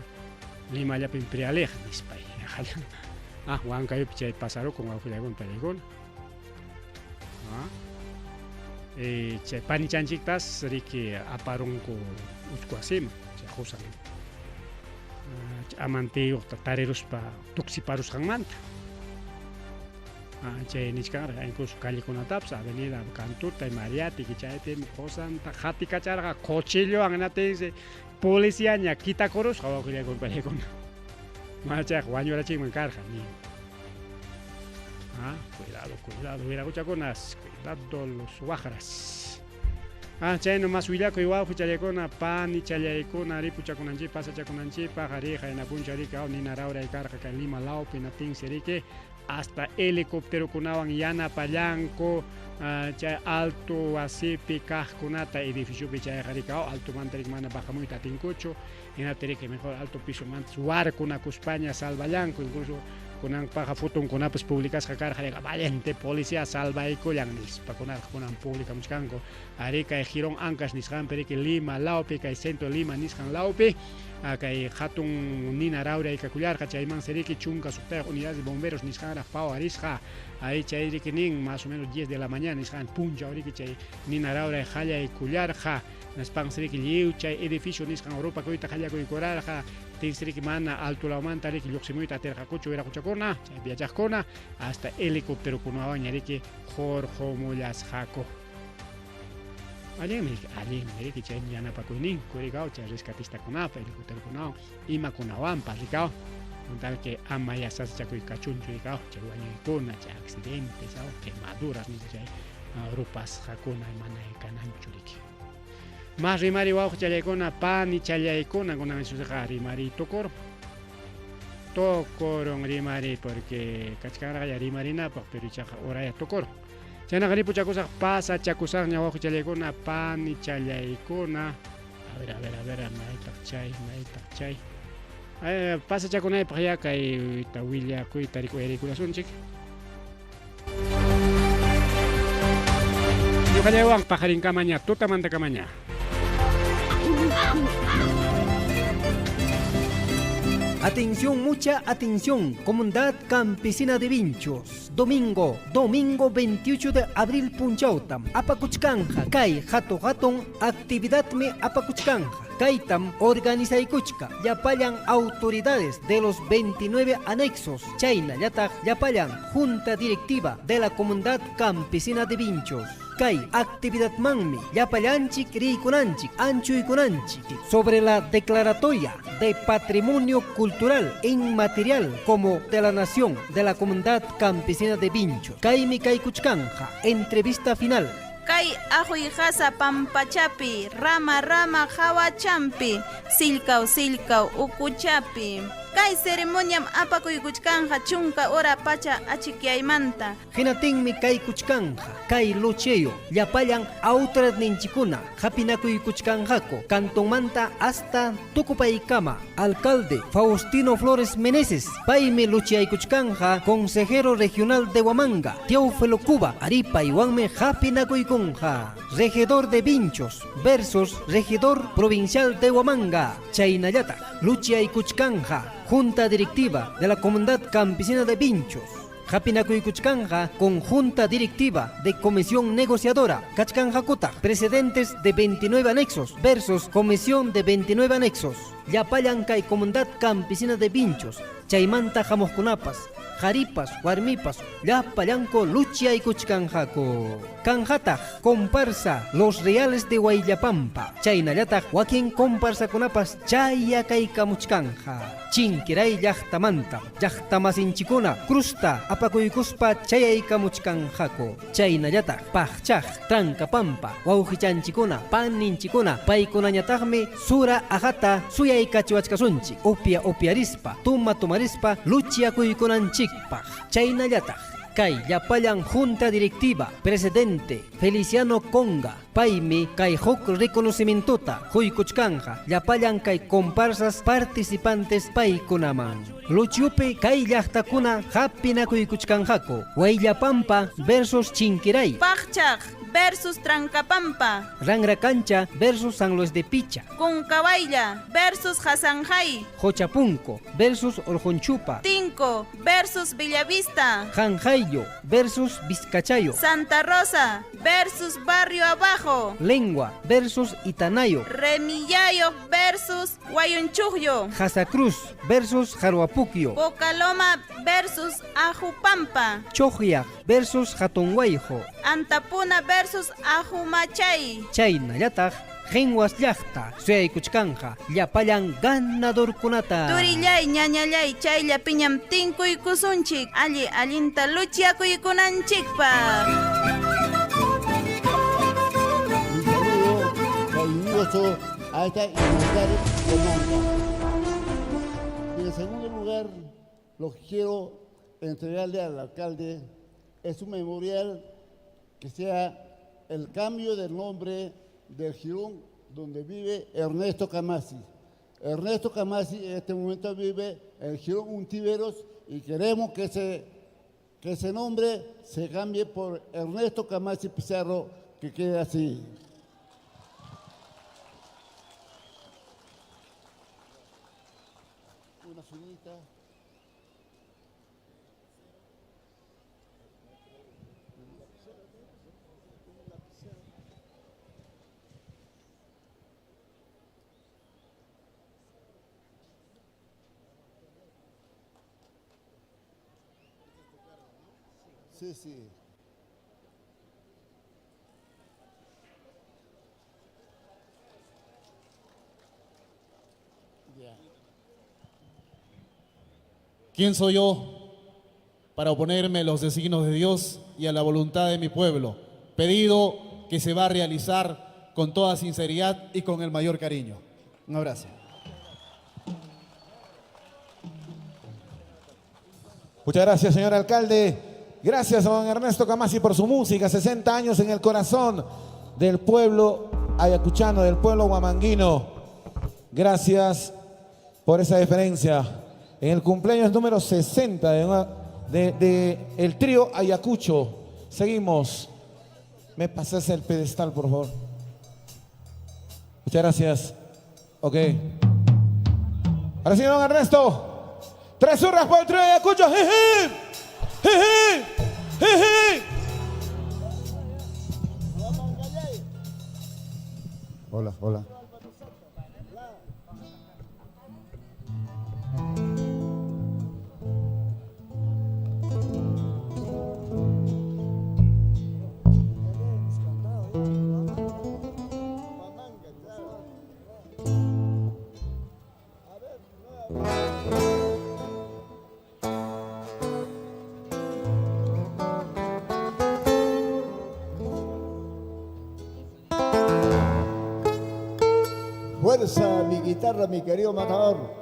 Speaker 2: Limallapim Prialeqa nispay. Yaqali Huancayopi chay pasarukun wawqillaykuna pallaykuna. Chay panichanchiktas riki aparunku uchku wasiman chay qusan amantiyuqta tariruspa tuksiparusqanmanta. Chay nichkanraq incluso callekunatapas avenida Cantuta y Mariátegui chaypim qusanta qatikacharqa cuchillowan hinaptinsi policiaña kitakurusqa wawqillaykuna pallaykuna. Mana chayqa wañurachinman karqa nin. Cuidado, cuidado, wiraquchakunas, cuidado los waqras. Chayno mas willakuy wawqichallaykuna panichallaykuna ripuchakunanchikpaq pasachakunanchikpaq ari qayna punchaw riki aw nina rawray karqa kay Lima lawpi hinaptinsi riki hasta helicópterokunawan yanapallanku chay alto wasipi kaqkunata edificiopi chayqa riki aw altomanta riki mana bajamuyta atinkuchu hinaptin riki mejor alto pisomantas warkunakuspaña salvallanku incluso kunanpaqa fotonkunapas publicasqa karqa riki valiente policía salvaykullan nispa kunarqa kunan publicamuchkanku ari kay Jirón Ancash nisqanpi riki Lima lawpi kay centro Lima nisqan lawpi kay hatun nina rawray kakullarqa chaymansi riki 16 unidades de bomberos nisqanraq pawarisqa ahí chay riki nin más o menos 10 de la mañana nisqan punchaw riki chay nina rawray qallaykullarqa nispansi riki lliw chay edificio nisqan rupakuyta qallakuykurarqa tinsi riki mana alto lawmanta riki lluqsimuyta atirqakuchu wiraquchakuna chaypi yachaqkuna hasta helicópterokunawanña riki hurqumullasqaku. Allinmi, allinmi, riki chaymi yanapakuyninku, rikaw, chay rescatistakunapa, helicópterokunawan, imakunawanpas, rikaw. Con tal que ama ya sasachakuy kachunchu, rikaw, chay wañuykuna, chay accidentes, aw, quemaduras, nispa chay rupasqakuna mana kananchu, riki. Mas rimari wawqichallaykuna, panichallaykuna, kunan susiqa rimari tukurun. Tukurun rimari porque kachkanraq ya rimarinapaq, pero ichaqa horaya tukurun. Chaynaqa ripuchakusaq, pasachakusaqña wawqichallaykuna, panichallaykuna. A ver, a ver, a ver, maytaq chay, maytaq chay. Pasachakunaypaq ya kayta willakuyta rikuyarikulasunchik. Ñuqallaywan paqarinkamaña, tutamantakamaña.
Speaker 4: Atención, mucha atención, comunidad campesina de Vinchos. Domingo, domingo 28 de abril punchawtam, apakuchkanja, kay hatu hatun actividadmi apakuchkanja. Kaytam organizaykuchka, llapallan autoridades de los 29 anexos, chaynallataq llapallan junta directiva de la comunidad campesina de Vinchos. Kay actividadmanmi llapallanchik riykunanchik, anchuykunanchik sobre la declaratoria de patrimonio cultural inmaterial como de la nación de la comunidad campesina de Vinchos. Kaymi kaykuchkanja, entrevista final.
Speaker 5: Kay ahuy hasa pampachapi, rama rama hawachampi, silkaw silkaw ukuchapi. Kay ceremoniam apakuykuchkanja chunka hora pacha achikyaymanta.
Speaker 4: Hinatinmi kaykuchkanja, kay lucheyo, llapallan autoridadninchikuna, hapinakuykuchkanjako, cantonmanta hasta Tukupaykama. Alcalde Faustino Flores Meneses, paymi luchaykuchkanja, consejero regional de Huamanga, Teófilo Cuba, aripaywanmi hapinakuykunja. Regidor de Vinchos versus regidor provincial de Huamanga, chaynallata, luchaykuchkanja, Junta Directiva de la Comunidad Campesina de Vinchos. Hapinakuykuchkanja con Junta Directiva de Comisión Negociadora, Kachkanjakuta, precedentes de 29 anexos versus Comisión de 29 anexos. Llapallan kay Comunidad Campesina de Vinchos, Chaymanta hamuqkunapas, qharipas, warmipas, llapallanku luchaykuchkanjaku. Kanjataq comparsa Los Reales de Huayllapampa, chaynallataq wakin comparsakunapas chayakaykamuchkanja. Chinquiray llaqtamanta, llaqtamasinchikuna crusta apakuykuspa chayaykamuchkanjaku. Chaynallataq paqchaq Trancapampa, wawqichanchikuna, paninchikuna, paykunañataqmi sura ajata suyaykachiwachkasunchik, upia upiarispa, tuma tumarispa luchiyakuykunanchikpaq. Chaynallataq kay llapallan junta directiva, presidente Feliciano Conga, paymi kay huk reconocimientota huykuchkanja, llapallan kay comparsas participantes paykunaman. Luchiupi kay llaqtakuna hapinakuykuchkanjaku, Huayllapampa versus Chinquiray,
Speaker 5: Paqchaq versus Trancapampa,
Speaker 4: Rangracancha versus San Luis de Picha,
Speaker 5: Kunkabaylla versus Hasanjay,
Speaker 4: Jochapunco versus Orjonchupa,
Speaker 5: Tinco versus Bellavista,
Speaker 4: Janjayo versus Vizcachayo,
Speaker 5: Santa Rosa versus Barrio Abajo,
Speaker 4: Lengua versus Itanayo,
Speaker 5: Remillayo versus Guayunchugyo,
Speaker 4: Jasacruz versus Jaruapuquio,
Speaker 5: Bocaloma versus Ajupampa,
Speaker 4: Chojia versus Jatonguayjo,
Speaker 5: Antapuna versus Ajumachay,
Speaker 4: Chaynallataq Qinwas llaqta suyaykuchkanja llapallan ganadorkunata.
Speaker 5: Turillay ñañallay chayllapiñam tinkuykusunchik alli allinta luchiyakuykunanchikpaq.
Speaker 6: Mi saludo cariñoso a esta inmortal Huamanga. Y en segundo lugar, lo que quiero entregarle al alcalde es un memorial que sea el cambio del nombre del jirón donde vive Ernesto Camasi. Ernesto Camasi en este momento vive en el jirón Untiveros y queremos que ese nombre se cambie por Ernesto Camasi Pizarro, que quede así. Una finita. Sí, sí.
Speaker 9: ¿Quién soy yo para oponerme a los designios de Dios y a la voluntad de mi pueblo? Pedido que se va a realizar con toda sinceridad y con el mayor cariño. Un abrazo.
Speaker 10: Muchas gracias, señor alcalde. Gracias a don Ernesto Camasi por su música. 60 años en el corazón del pueblo ayacuchano, del pueblo huamanguino. Gracias por esa deferencia. En el cumpleaños número 60 de el trío Ayacucho. Seguimos. Me pasas el pedestal, por favor. Muchas gracias. Ok. Ahora sí, don Ernesto. Tres hurras por el trío Ayacucho. ¡Jiji! ¡Jiji! ¡Jiji!
Speaker 7: Hola, hola.
Speaker 6: Fuerza, mi guitarra, mi querido matador.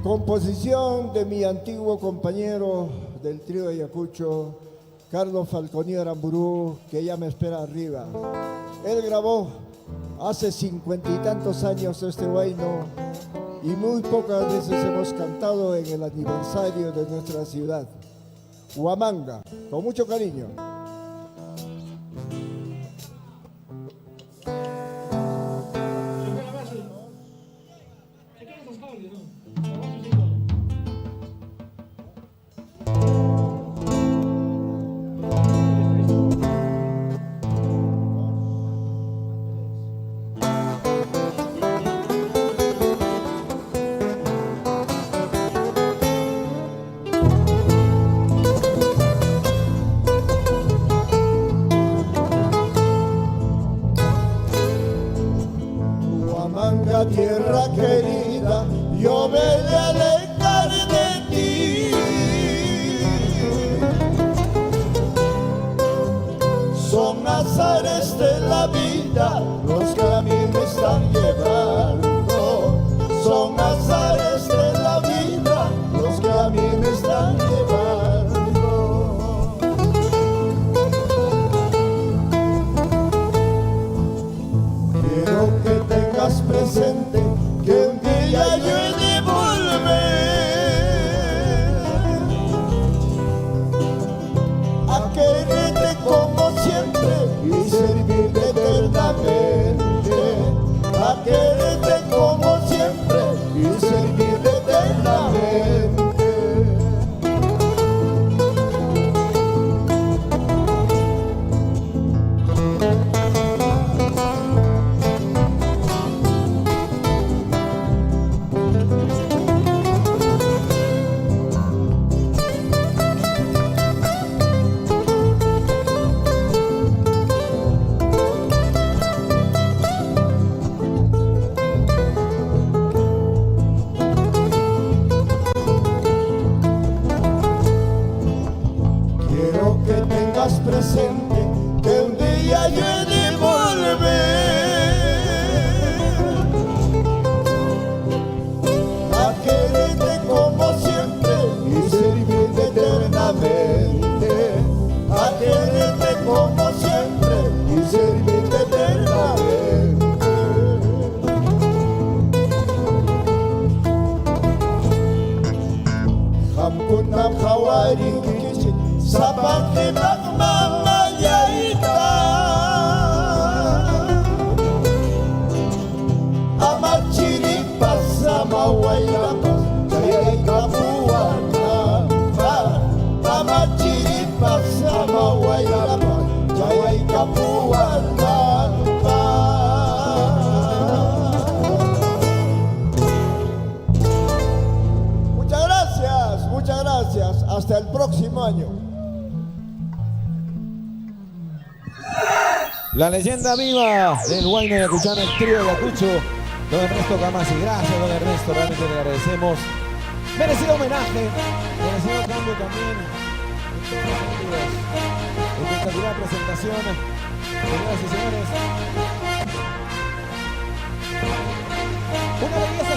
Speaker 6: Composición de mi antiguo compañero del trío de Ayacucho, Carlos Falconier Aramburú, que ya me espera arriba. Él grabó hace 50 y tantos años este huayno y muy pocas veces hemos cantado en el aniversario de nuestra ciudad. Huamanga, con mucho cariño. Huamanga, tierra querida, yo me he de alejar de ti. Son azares de la vida los que a mí me están llevando. Son azares de la vida los que a mí me están llevando. Quiero que tengas presente que un día yo he de volver.
Speaker 11: quererte como siempre y servirte eternamente. Quiero que tengas presente que un día yo he de volver a quererte como siempre y servirte eternamente. A quererte como siempre y servirte eternamente. Qamkunam qawarinkichik sapanqipaq mamallayta. Ama chiripas, ama wayrapas, chayaykapuwananpaq. Ama chiripas, ama wayrapas, chayaykapuwananpaq. Muchas gracias, muchas gracias. Hasta el próximo año.
Speaker 10: La leyenda viva del Huayno Ayacuchano, el trío Ayacucho, don Ernesto Camasi. Gracias, don Ernesto, realmente le agradecemos. Merecido homenaje, merecido cambio también en todos los sentidos. Espectacular presentación, señoras y señores. Una belleza.